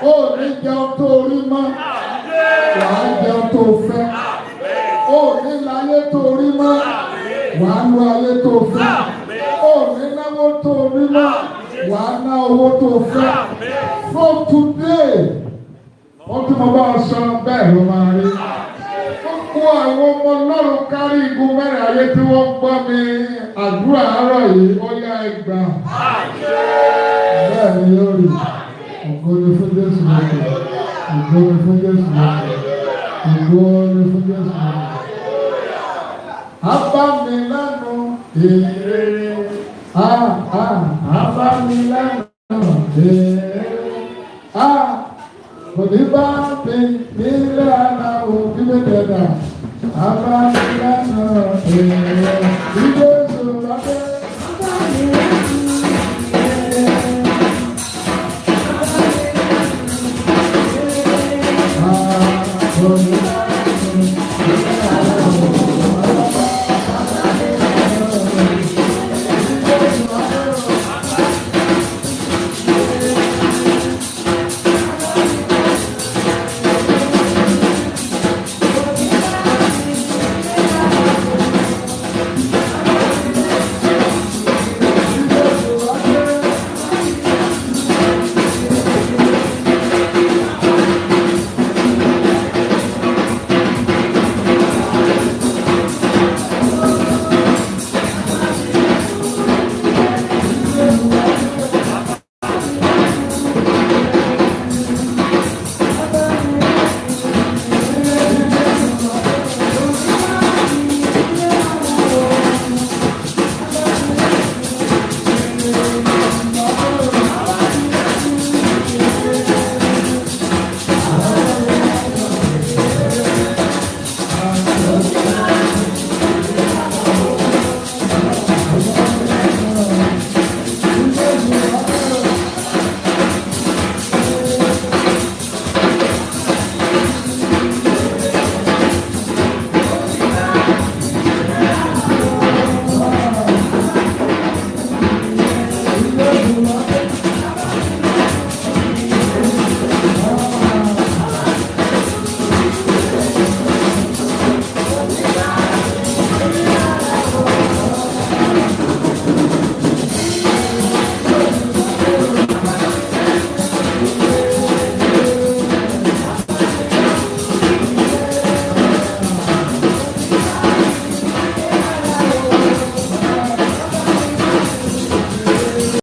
Ó ní jẹun tó rí mọ́, wàá jẹun tó fẹ́. Ó ní láyé tó rí mọ́, wàá lo ayé tó fẹ́. Ó ní náwó tó rí mọ́, wàá ná owó tó fẹ́. From today, wọ́n tún mọ bá ọ sọ, bẹ́ẹ̀ ló máa rí. Gbogbo àwọn ọmọ Ọlọ́run kárí igun mẹ́rin ayé tí wọ́n gbọ́ mi, àdúrà àárọ̀ yìí, ó yá, ẹgbà. Bẹ́ẹ̀ ni yóò rí. Ògo ni fún Jésù lókè. Ògo ni fún Jésù lókè. Ògo ni fún Jésù lókè. Abá mi lẹ́nu ìrere. Ah, ah, abá mi lẹ́nu ìrere. Ah, kò ní bá mi nílé aláwọ̀ bíbélì ẹ̀dá. Abá mi lẹ́nu ìrere. Bí Jésù bá dé. Abá mi lẹ́nu ìrere. Abá mi lẹ́nu ìrere. Ah, kò ní bá